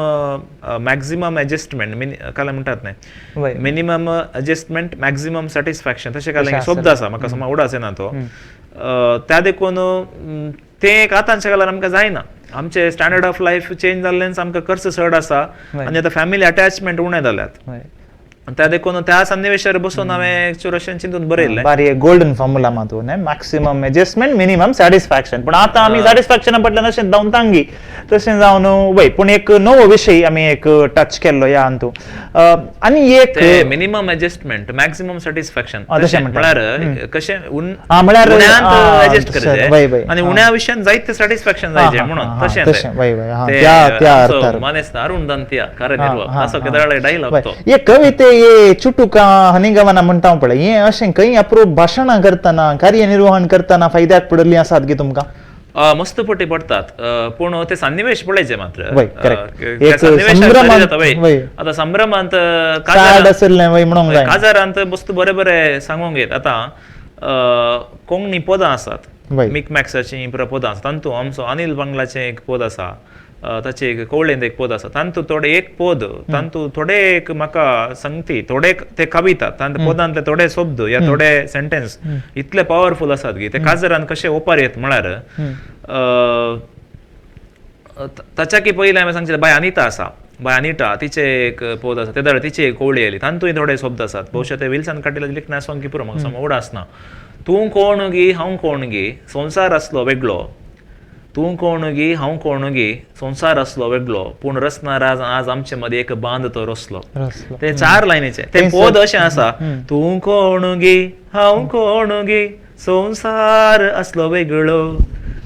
मॅक्झिमम एडजस्टमेंट काल म्हणटात न्हय, मिनिमम एडजस्टमेंट मॅक्झिमम सॅटिस्फॅक्शन तशें काल शब्द आसा, म्हाका समा उडास येना तो. त्या देखून तें एक आतांच्या कालार आमकां जायना, आमचे स्टँडर्ड ऑफ लायफ चेंज जाल्ल्यान आमकां खर्च चड आसा आनी आतां फॅमिली अटॅचमेंट उणें जाल्यात. त्या देखून त्या सन्निवेशार बसून हांवें चूर अशें चिंतून बरयल्लें. बारी गोल्डन फॉर्मुला मातू न्हय, मॅक्सिमम एडजस्टमेंट मिनिमम सॅटिस्फॅक्शन. पूण आतां आमी सॅटिस्फॅक्शना फाटल्यान अशें धांवतांगी तशें जावन वय. पूण एक नवो विशय आमी एक टच केल्लो ह्या हातूंत आनी एक मिनिमम एडजस्टमेंट मॅक्सिमम सॅटिस्फॅक्शन म्हळ्यार कशें म्हळ्यार एडजस्ट करचें आनी उण्या विशयान जायते सॅटिस्फॅक्शन जायचें म्हणून तशें मानेस्त अरुण दंतिया कार्यनिर्वाहक असो केदळे डायलॉग तो. हे कविते हे चुटुका हनिगवना म्हणटा पळय, हे अशें खंय अप्रूप भाशणां करतना कार्यनिर्वहण करतना फायद्याक पडिल्लीं आसात गी तुमकां? मस्त पटी पडटात, पूण ते सन्निवेश पळयचे मात्र. आतां संभ्रमांत काजारांत वस्तू बरें बरें सांगूंक येत. आतां कोंकणी पदां आसात, मिकमॅक्साचीं पुरा पदां आसात, तातूंत आमचो अनिल बांगलाचें एक पद आसा, ताचें एक कोवळेंत एक पद आसा, तातूंत थोडे एक पद, तातूंत थोडे एक म्हाका संगती, थोडे ते कविता, तांचे पदांतले थोडे शब्द या थोडे सेंटेन्स इतले पावरफूल आसात की ते काजरान कशे ओपार येत म्हळ्यार ताच्या की पयलें हांवें सांगचें बाय अनिता आसा, बाय अनिटा तिचें एक पद आसा, ते दाडे तिची एक कोवळी आयली, तातूंय थोडे शब्द आसात, बहुशा ते विल्सन काटीला लिखणें आसोंक की पुरो म्हाका सामको उडास ना. तूं कोण गी हांव कोण गी संवसार आसलो वेगळो, तूं कोण गी हांव कोण गी संवसार आसलो वेगळो, पूण रचणार आज आमचे मदीं एक बांद तो रसलो. ते 4 लायनीचे ते पद अशें आसा, तूं कोण गी हांव कोण गी संवसार आसलो वेगळो,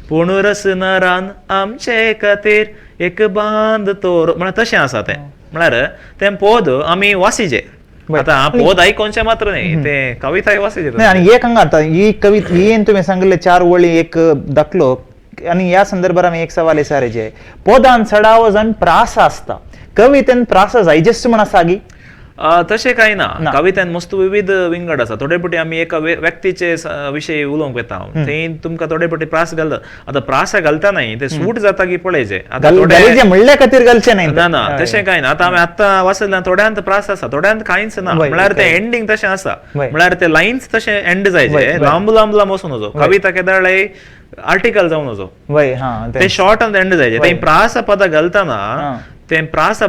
पूण रचणारान आमचे खातीर एक बांद तो, म्हळ्यार तशें आसा तें. म्हळ्यार तें पद आमी वासीचे, आतां पद आयकोनचें मात्र न्ही, तें कविताय वासीचे. आनी एक हांगा आतां ही कविता ही तुवें सांगिल्ले 4 वळी एक दाखलो, आनी ह्या संदर्भार आमी एक सवाल विचारायचें, पदान चडावो जावन प्रास आसता, कवितेन प्रास जायजेच म्हण आसा गी? तशें कांय ना, कवितेन मस्त विविध विंगड आसा. थोडे पटी आमी एका व्यक्तीचे विशयी उलोवंक वता, थंय तुमकां थोडे पटी प्रास घालता. आतां प्रास घालता न्ही ते सूट जाता की पळयचें, म्हणल्या खातीर घालचें न्ही. ना ना तशें कांय ना. आतां आमी आतां वाचलें थोड्यांत प्रास आसा, थोड्यांत कांयच ना, म्हळ्यार तें एंडींग तशें आसा, म्हळ्यार ते लायन्स तशें एंड जायचे, लांब लांब लांब वचून वचो कविता केदाळाय आर्टिकल जावन वचो, ते शॉर्ट एंड जायचे. ते प्रास पदां घालतना ते प्रास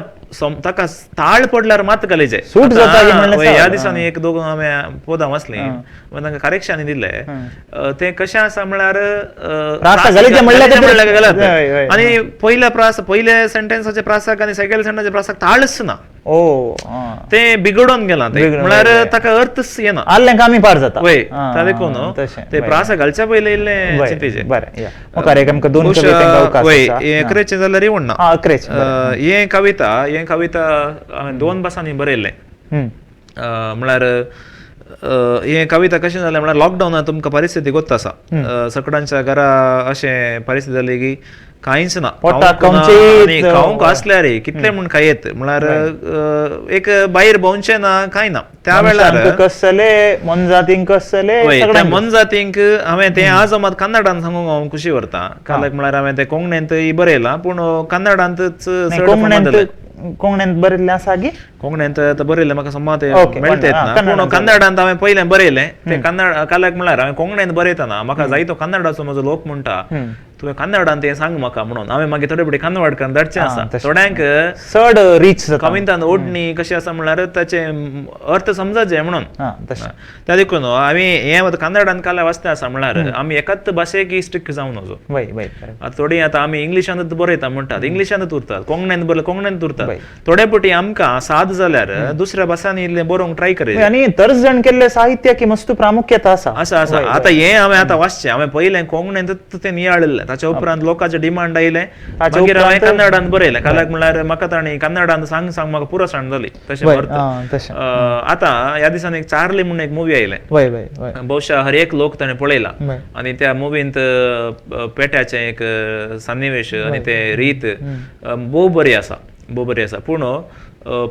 ताका ताळ पडल्यार मात घालीचे. ह्या दिसांनी एक दोग हांवें पदां वाचलीं, तांकां करेक्शन दिलें, तें कशें आसा म्हळ्यार घालत, आनी पयल्या प्रास पयल्या सेंटेन्साच्या प्रासाक आनी सेकंड सेंटेन्साच्या प्रासाक ताळच ना, तें बिगडोन गेलां, तें म्हळ्यार ताका अर्थच येना, आमी पार जाता. वय, ता देखून ते प्रास घालच्या पयलें इल्लें चिंतेचें. वय, अकरेचें जाल्यार येवण ना. हें कविता, हें कविता हांवें 2 भासांनी बरयल्लें. म्हळ्यार हें कविता कशें जालें म्हळ्यार लॉकडावनान तुमकां परिस्थिती गोत्त आसा, सगळ्यांच्या घरा अशें परिस्थिती जाली की कांयच ना, खावंक आसल्यार कितलें म्हूण खायत, म्हळ्यार एक भायर भोंवचें ना, कांय ना. त्या वेळार कसले मोनजातींक, कसले त्या मोनजातींक हांवें तें आज मात कन्नडान सांगूंक हांव खुशी व्हरता. कालक म्हळ्यार हांवें तें कोंकणींतय बरयलां, पूण कन्नडांतच चड. कोंकणींत बरयल्लें आसा गी? कोंकणींत बरयल्लें म्हाका समज मेळटा ना, पूण कन्नडांत हांवें पयलें बरयलें तें कन्नड. कालक म्हळ्यार हांवें कोंकणींत बरयतना म्हाका जायतो कन्नडाचो म्हजो लोक म्हणटा तुवें कन्नडांत तें सांग म्हाका म्हणून, हांवें मागीर थोडे पटी कन्नड करून धाडचें आसा. थोड्यांक चड रीच जाता, कवितान ओडणी कशी आसा म्हळ्यार ताचे अर्थ समजाचे म्हणून. त्या देखून आमी हें कन्नडांत काल वाचता आसा म्हळ्यार आमी एकाच भाशेक स्ट्रिक्ट जावन वचो. आतां थोडीं आतां आमी इंग्लिशांतच बरयता म्हणटात, इंग्लिशांतच उरतात, कोंकणींत बरयता कोंकणींत उरतात. थोडे पटी आमकां साद जाल्यार दुसऱ्या भासांनी इल्लें बरोवंक ट्राय करीत. आनी तर्जण केल्लें साहित्य की मस्त प्रामुख्यता आसा आसा आसा. आतां हें हांवें आतां वाचचें, हांवें पयलें कोंकणींतच तें नियाळिल्लें, ताच्या उपरांत लोकांचे डिमांड आयलें, मागीर हांवें कन्नडांत बरयलें. कालक म्हळ्यार म्हाका तांणी कन्नडांत सांग सांग म्हाका पुरो सांग जाली तशें अर्थ. आतां ह्या दिसांनी एक चार्ली म्हणून एक मुवी आयलें, बहुशा हर एक लोक ताणें पळयला, आनी त्या मुवींत पेट्याचें एक सन्निवेश आनी ते रीत भोव बरी आसा, भोव बरी आसा. पूण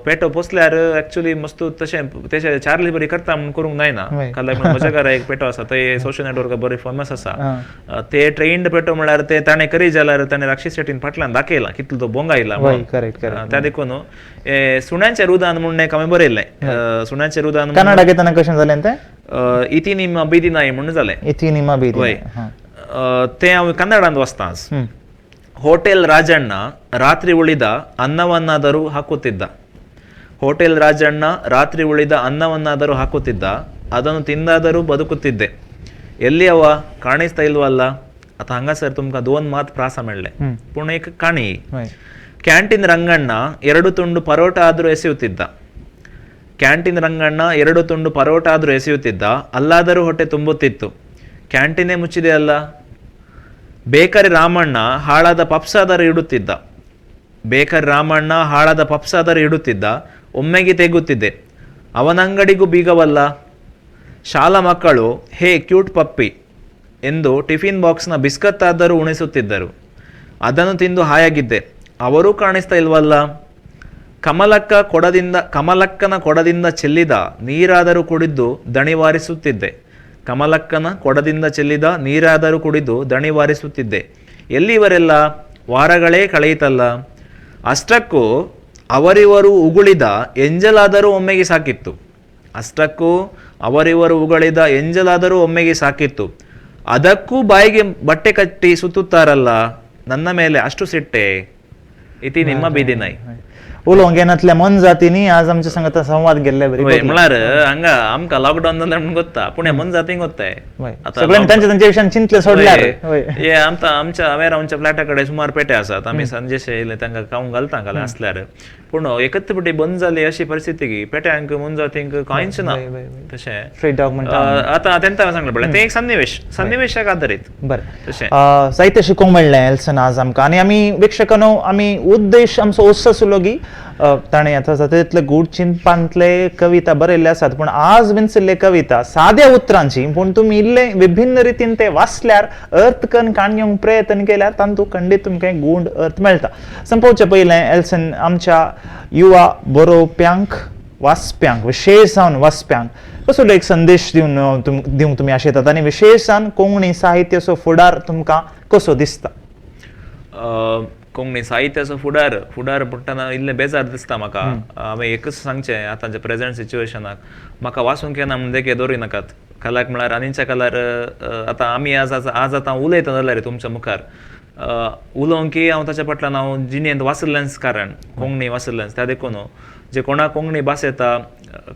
पेटो पोसल्यार एक्चुअली मस्त तशें तशें चार्ली बरी करता म्हूण करूंक जायना. काल म्हज्या घरा एक पेटो आसा, ते सोशल नेटवर्कार बरी फेमस आसा, ते ट्रेन्ड पेटो म्हळ्यार ते ताणें करी जाल्यार ताणें राक्षी शेटीन फाटल्यान दाखयलां कितलो तो बोंग आयला. त्या देखून सुण्यांचें रुदान म्हूण एक हांवें बरयल्लें, सुण्यांचें रुदान कन्नडा घेतना कशें जालें तें, इति निमा बीदी नाय म्हूण जालें, इति निमा बीदी. वय, तें हांव कन्नडांत वाचता. ಹೋಟೆಲ್ ರಾಜಣ್ಣ ರಾತ್ರಿ ಉಳಿದ ಅನ್ನವನ್ನಾದರೂ ಹಾಕುತ್ತಿದ್ದ, ಹೋಟೆಲ್ ರಾಜಣ್ಣ ರಾತ್ರಿ ಉಳಿದ ಅನ್ನವನ್ನಾದರೂ ಹಾಕುತ್ತಿದ್ದ, ಅದನ್ನು ತಿಂದಾದರೂ ಬದುಕುತ್ತಿದ್ದೆ. ಎಲ್ಲಿ ಅವ ಕಾಣಿಸ್ತಾ ಇಲ್ವಲ್ಲ. आता हांगासर तुमकां दोन मात प्रासा मेळ्ळे, पूण एक काणी. ಕ್ಯಾಂಟೀನ್ ರಂಗಣ್ಣ 2 ತುಂಡು ಪರೋಟ ಆದರೂ ಎಸೆಯುತ್ತಿದ್ದ, ಕ್ಯಾಂಟೀನ್ ರಂಗಣ್ಣ 2 ತುಂಡು ಪರೋಟ ಆದರೂ ಎಸೆಯುತ್ತಿದ್ದ, ಅಲ್ಲಾದರೂ ಹೊಟ್ಟೆ ತುಂಬುತ್ತಿತ್ತು, ಕ್ಯಾಂಟೀನೇ ಮುಚ್ಚಿದೆ ಅಲ್ಲ. ಬೇಕರಿ ರಾಮಣ್ಣ ಹಾಳಾದ ಪಪ್ಸಾದರೂ ಇಡುತ್ತಿದ್ದ, ಬೇಕರಿ ರಾಮಣ್ಣ ಹಾಳಾದ ಪಪ್ಸಾದರೂ ಇಡುತ್ತಿದ್ದ, ಒಮ್ಮೆಗೆ ತೆಗುತ್ತಿದ್ದೆ, ಅವನಂಗಡಿಗೂ ಬೀಗವಲ್ಲ. ಶಾಲಾ ಮಕ್ಕಳು ಹೇ ಕ್ಯೂಟ್ ಪಪ್ಪಿ ಎಂದು ಟಿಫಿನ್ ಬಾಕ್ಸ್ನ ಬಿಸ್ಕತ್ತಾದರೂ ಉಣಿಸುತ್ತಿದ್ದರು, ಅದನ್ನು ತಿಂದು ಹಾಯಾಗಿದ್ದೆ, ಅವರೂ ಕಾಣಿಸ್ತಾ ಇಲ್ವಲ್ಲ. ಕಮಲಕ್ಕನ ಕೊಡದಿಂದ ಚೆಲ್ಲಿದ ನೀರಾದರೂ ಕುಡಿದ್ದು ದಣಿವಾರಿಸುತ್ತಿದ್ದೆ, ಕಮಲಕ್ಕನ ಕೊಡದಿಂದ ಚೆಲ್ಲಿದ ನೀರಾದರೂ ಕುಡಿದು ದಣಿವಾರಿಸುತ್ತಿದ್ದೆ. ಎಲ್ಲಿವರೆಲ್ಲ? ವಾರಗಳೇ ಕಳೆಯಿತಲ್ಲ. ಅಷ್ಟಕ್ಕೂ ಅವರಿವರು ಉಗುಳಿದ ಎಂಜಲಾದರೂ ಒಮ್ಮೆಗೆ ಸಾಕಿತ್ತು. ಅಷ್ಟಕ್ಕೂ ಅವರಿವರು ಉಗಳಿದ ಎಂಜಲಾದರೂ ಒಮ್ಮೆಗೆ ಸಾಕಿತ್ತು. ಅದಕ್ಕೂ ಬಾಯಿಗೆ ಬಟ್ಟೆ ಕಟ್ಟಿ ಸುತ್ತುತ್ತಾರಲ್ಲ, ನನ್ನ ಮೇಲೆ ಅಷ್ಟು ಸಿಟ್ಟೆ. ಇತಿ ನಿಮ್ಮ ಬೀದಿ ನಾಯಿ. उलोवंक येनातल्या मोनजातींनी आज आमच्या संगता संवाद केल्ले बरी. वय, म्हळ्यार हांगा आमकां लॉकडावन जालें म्हणून गोत्ता, पूण हे मोनजातींक गोत्ताय. आतां सगळ्यांनी तांच्या तांच्या विशयान चिंतले सोडल्यार. वय. हे आमकां आमच्या हांवें आमच्या फ्लॅटा कडेन सुमार पेटे आसात, आमी सांजेशे येयले तांकां खावंक घालता घाल आसल्यार. पूण एकच फावटी बंद जाली अशी परिस्थिती की पेट्यांक मोनजातींक कांयच ना. तशें स्ट्रीट डॉग म्हणटा आतां तेंका हांवें सांगलें पळय, तें एक सन्निवेश, सन्निवेशाक आदारीत. बरें. तशें जायतें शिकूंक मेळ्ळें एल्सन आज आमकां. आनी आमी प्रेक्षकांनो, आमी उद्देश आमचो असो आसलो की ताणें आतां जाता तितले गूढ चिंतपांतले कविता बरयल्ले आसात, पूण आज विंचिल्ले कविता साद्या उतरांची, पूण तुमी इल्ले विभिन्न रितीन ते वाचल्यार अर्थ करून काडूंक प्रयत्न केल्यार तातूंत खंडीत तुमकां गूढ अर्थ मेळटा. संपोवचे पयलें एल्सन, आमच्या युवा बरोवप्यांक, वाचप्यांक, विशेश जावन वाचप्यांक कसलो एक संदेश दिवन दिवंक तुमी आशेतात आनी विशेश जावन कोंकणी साहित्याचो फुडार तुमकां कसो दिसता? कोंकणी साहित्याचो फुडार, फुडार म्हणटना इल्लें बेजार दिसता म्हाका. हांवें एकच सांगचें आतांच्या प्रेझेंट सिच्युएशनाक, म्हाका वाचूंक येना म्हूण देखे दवरी नाकात. कलाक म्हळ्यार आनीच्या कलार आतां आमी आज आज आतां उलयता जाल्यार तुमच्या मुखार उलोवंक की हांव ताच्या फाटल्यान हांव जिणेंत वाचिल्लेंच कारण कोंकणी वाचिल्लेंच. त्या देखून जे कोणाक कोंकणी भास येता,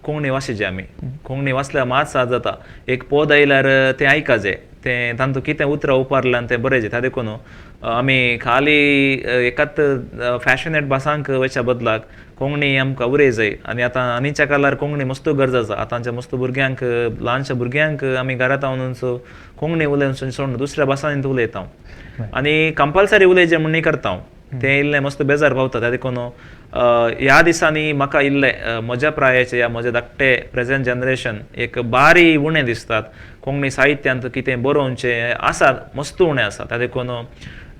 कोंकणी वाचिजे आमी. कोंकणी वाचल्यार मात साद जाता. एक पद आयल्यार तें आयकाजे, तें तांतूं कितें उतरां उपारल्यां आनी तें बरयचें. त्या देखून आमी खाली एकाच फॅशनेट भासांक वयच्या बदलाक कोंकणी आमकां उरय जाय. आनी आतां आनीच्या काळार कोंकणी मस्त गरज आसा. आतांच्या मस्त भुरग्यांक, ल्हानशा भुरग्यांक आमी घरांत वचून कोंकणी उलोवन सोडून दुसऱ्या भासांनी उलयता आनी कंपल्सरी उलयचें म्हूण न्ही करता, तें इल्लें मस्त बेजार पावता. त्या देखून ह्या दिसांनी म्हाका इल्लें म्हज्या प्रायेचे या म्हज्या धाकटे प्रेझेंट जनरेशन एक बारी उणें दिसतात. कोंकणी साहित्यांत कितें बरोवचें आसा, मस्त उणें आसा. त्या देखून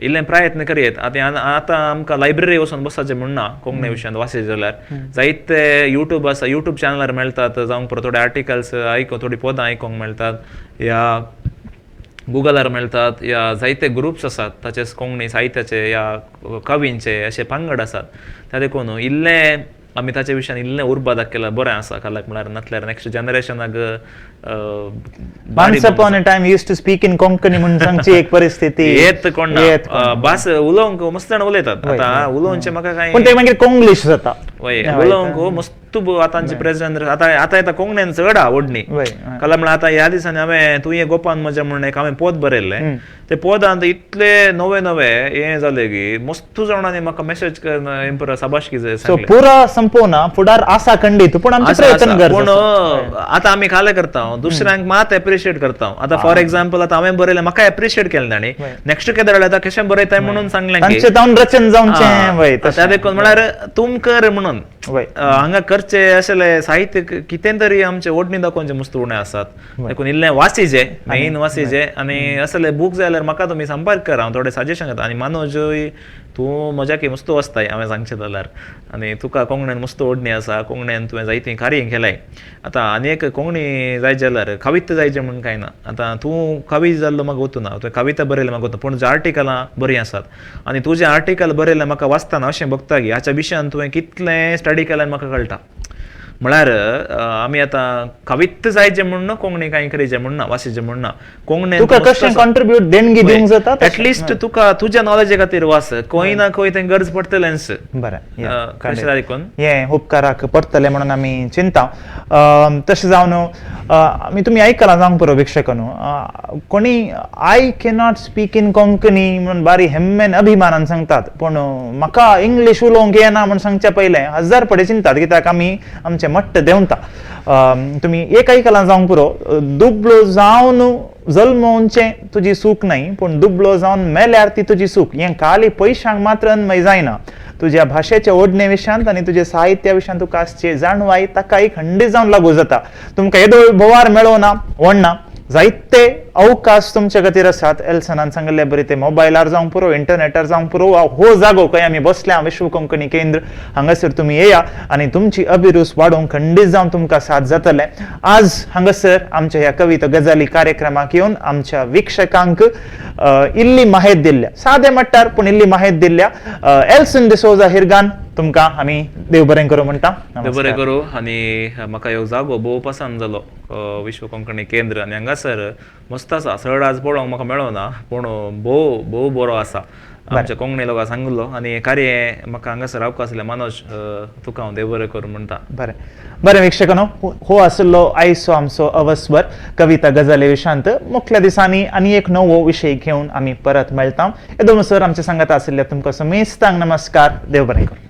इल्लें प्रयत्न करयेत. आतां आतां आमकां लायब्ररी वचून बसपाचें म्हूण ना कोंकणी विशयांत वाचीत जाल्यार जायते युट्यूब आसा, युट्यूब चॅनलार मेळटात, जावं पुरो थोडे आर्टिकल्स आयकूंक, थोडीं पदां आयकूंक मेळटात या गुगलार मेळटात, या जायते ग्रुप्स आसात ताचेच कोंकणी साहित्याचे या कवींचे अशे पंगड आसात. त्या देखून इल्लें आमी ताचे विशयान इल्लें उर्बा दाखयल्यार बरें आसा. कलाक म्हळ्यार नातल्यार next जनरेशनाक Once upon a time used to speak in Konkani म्हूण सांगची एक परिस्थिती येत कोण ना. भास उलोवंक मस्त जाण उलयतात, आतां उलोवचें म्हाका कांय, पूण ते मागीर कोंग्लीश जाता. वय, उलोवंक मस्त आतांची प्रेझेंट आतां आतां येता कोंकणीन चड आवडणी. कला म्हळ्यार आतां ह्या दिसांनी हांवें तुवें गोपान म्हज्या म्हणून एक हांवें पद बरयल्लें, ते पदांत इतले नवे नवे हें जालें की मस्त जाणांनी म्हाका मॅसेज करून पुरो साबाशकी जाय सांगलें. पुरो संपोवना, फुडार आसा खंडीत, पूण आमचें प्रयत्न गरज. पूण आतां आमी खालें करता, दुसऱ्यांक मात एप्रिशिएट करता. आतां फॉर एग्जाम्पल आतां हांवें बरयलें, म्हाका एप्रिशिएट केलें तांणी, नॅक्स्ट केदे जाल्यार आतां कशें बरयताय म्हणून सांगलें. रचन जावचें. त्या देखून म्हळ्यार तूं कर म्हणून हांगा करचे असले साहित्य कितें तरी आमचे ओडणी दाखोवचे मस्त उणें आसात. देखून इल्लें वाचिजे, मेन वाचिजे. आनी असले बूक जाय जाल्यार म्हाका तुमी संपर्क कर, हांव थोडे सजेशन घेता. आनी मनोजूय तूं म्हज्या की मस्त वाचताय हांवें सांगचें जाल्यार, आनी तुका कोंकणीन मस्त ओडणी आसा, कोंकणीन तुवें जायतीं कार्यां केल्याय. आतां आनी एक कोंकणी जाय जाल्यार कविता जायचें म्हूण कांय ना. आतां तूं कवी जाल्लो म्हाका वचूना, तुवें कविता बरयल्या म्हाका वचना, पूण तुजें आर्टिकलां बरीं आसात आनी तुजें आर्टिकल बरयलें म्हाका वाचतना अशें बघता की हाच्या विशयान तुवें कितलें स्टडी केलें म्हाका कळटा. म्हळ्यार आमी आतां कवित्त जायचें म्हूण ना, कोंकणी कांय करचें म्हूण ना, वाचिचें म्हूण ना, कोंकणी तुका कशें कॉन्ट्रिब्यूट देणगी दिवंक जाता एटलिस्ट तुका तुज्या नॉलेजे खातीर वाच, खंय ना खंय तें गरज पडटलेंच. बरें, कशें हें उपकाराक पडटलें म्हणून आमी चिंता. तशें जावन आमी तुमी आयकलां जावंक पुरो प्रेक्षकांनो, कोणी I cannot speak in Konkani म्हणून बारी हेम्मेन अभिमानान सांगतात, पूण म्हाका इंग्लीश उलोवंक येना म्हूण सांगच्या पयलें हजार पडे चिंतात, कित्याक आमी आमचें मट्ट देंवता. तुमी एक आयकलां जावंक पुरो, दुबळो जावन जल्मोवचें तुजी सूख न्हय, पूण दुबळो जावन मेल्यार ती तुजी सूख. हें खाली पयशांक मात्र अन्वय जायना, तुज्या भाशेच्या ओडणे विशयांत आनी तुज्या साहित्या विशयांत तुका आसचे जाणवाय ताकाय खंडीत जावन लागू जाता. तुमकां येदो भोवार मेळोना व्हडना, जायते अवकाश तुमचे खातीर आसात. एल्सनान सांगिल्ले बरी, ते मोबायलार जावंक पुरो, इंटरनेटार जावंक पुरो, वा हो जागो खंय आमी बसल्या विश्व कोंकणी केंद्र हांगासर तुमी येया आनी तुमची अभिरूच वाडोवंक खंडीत जावन तुमकां साथ जातलें. आज हांगासर आमच्या ह्या कविता गजाली कार्यक्रमाक येवन आमच्या वीक्षकांक इल्ली माहित दिल्ल्या, सादे मट्टार पूण इल्ली माहित दिल्ल्या एल्सन डिसोजा हिरगान तुमकां आमी देव बरें करूं म्हणटा. देव बरें करूं. आनी म्हाका ह्यो जागो भोव पसंत जालो, विश्व कोंकणी केंद्र, आनी हांगासर मस्त आसा. चड आज पळोवंक म्हाका मेळोना, पूण भोव भोव बरो आसा. आमच्या कोंकणी लोकांक सांगलो आनी कार्य म्हाका हांगासर अवकाश दिले मनोज, तुका हांव देव बरें करूं म्हणटा. बरें बरें वीक्षकांनो, हो आशिल्लो आयचो आमचो अवस्वर कविता गजाली विशांत. मुखल्या दिसांनी आनी एक नवो विशय घेवन आमी परत मेळटा. येदो सर आमचे सांगात आशिल्ल्या तुमकां समेस्तांक नमस्कार. देव बरें करूं.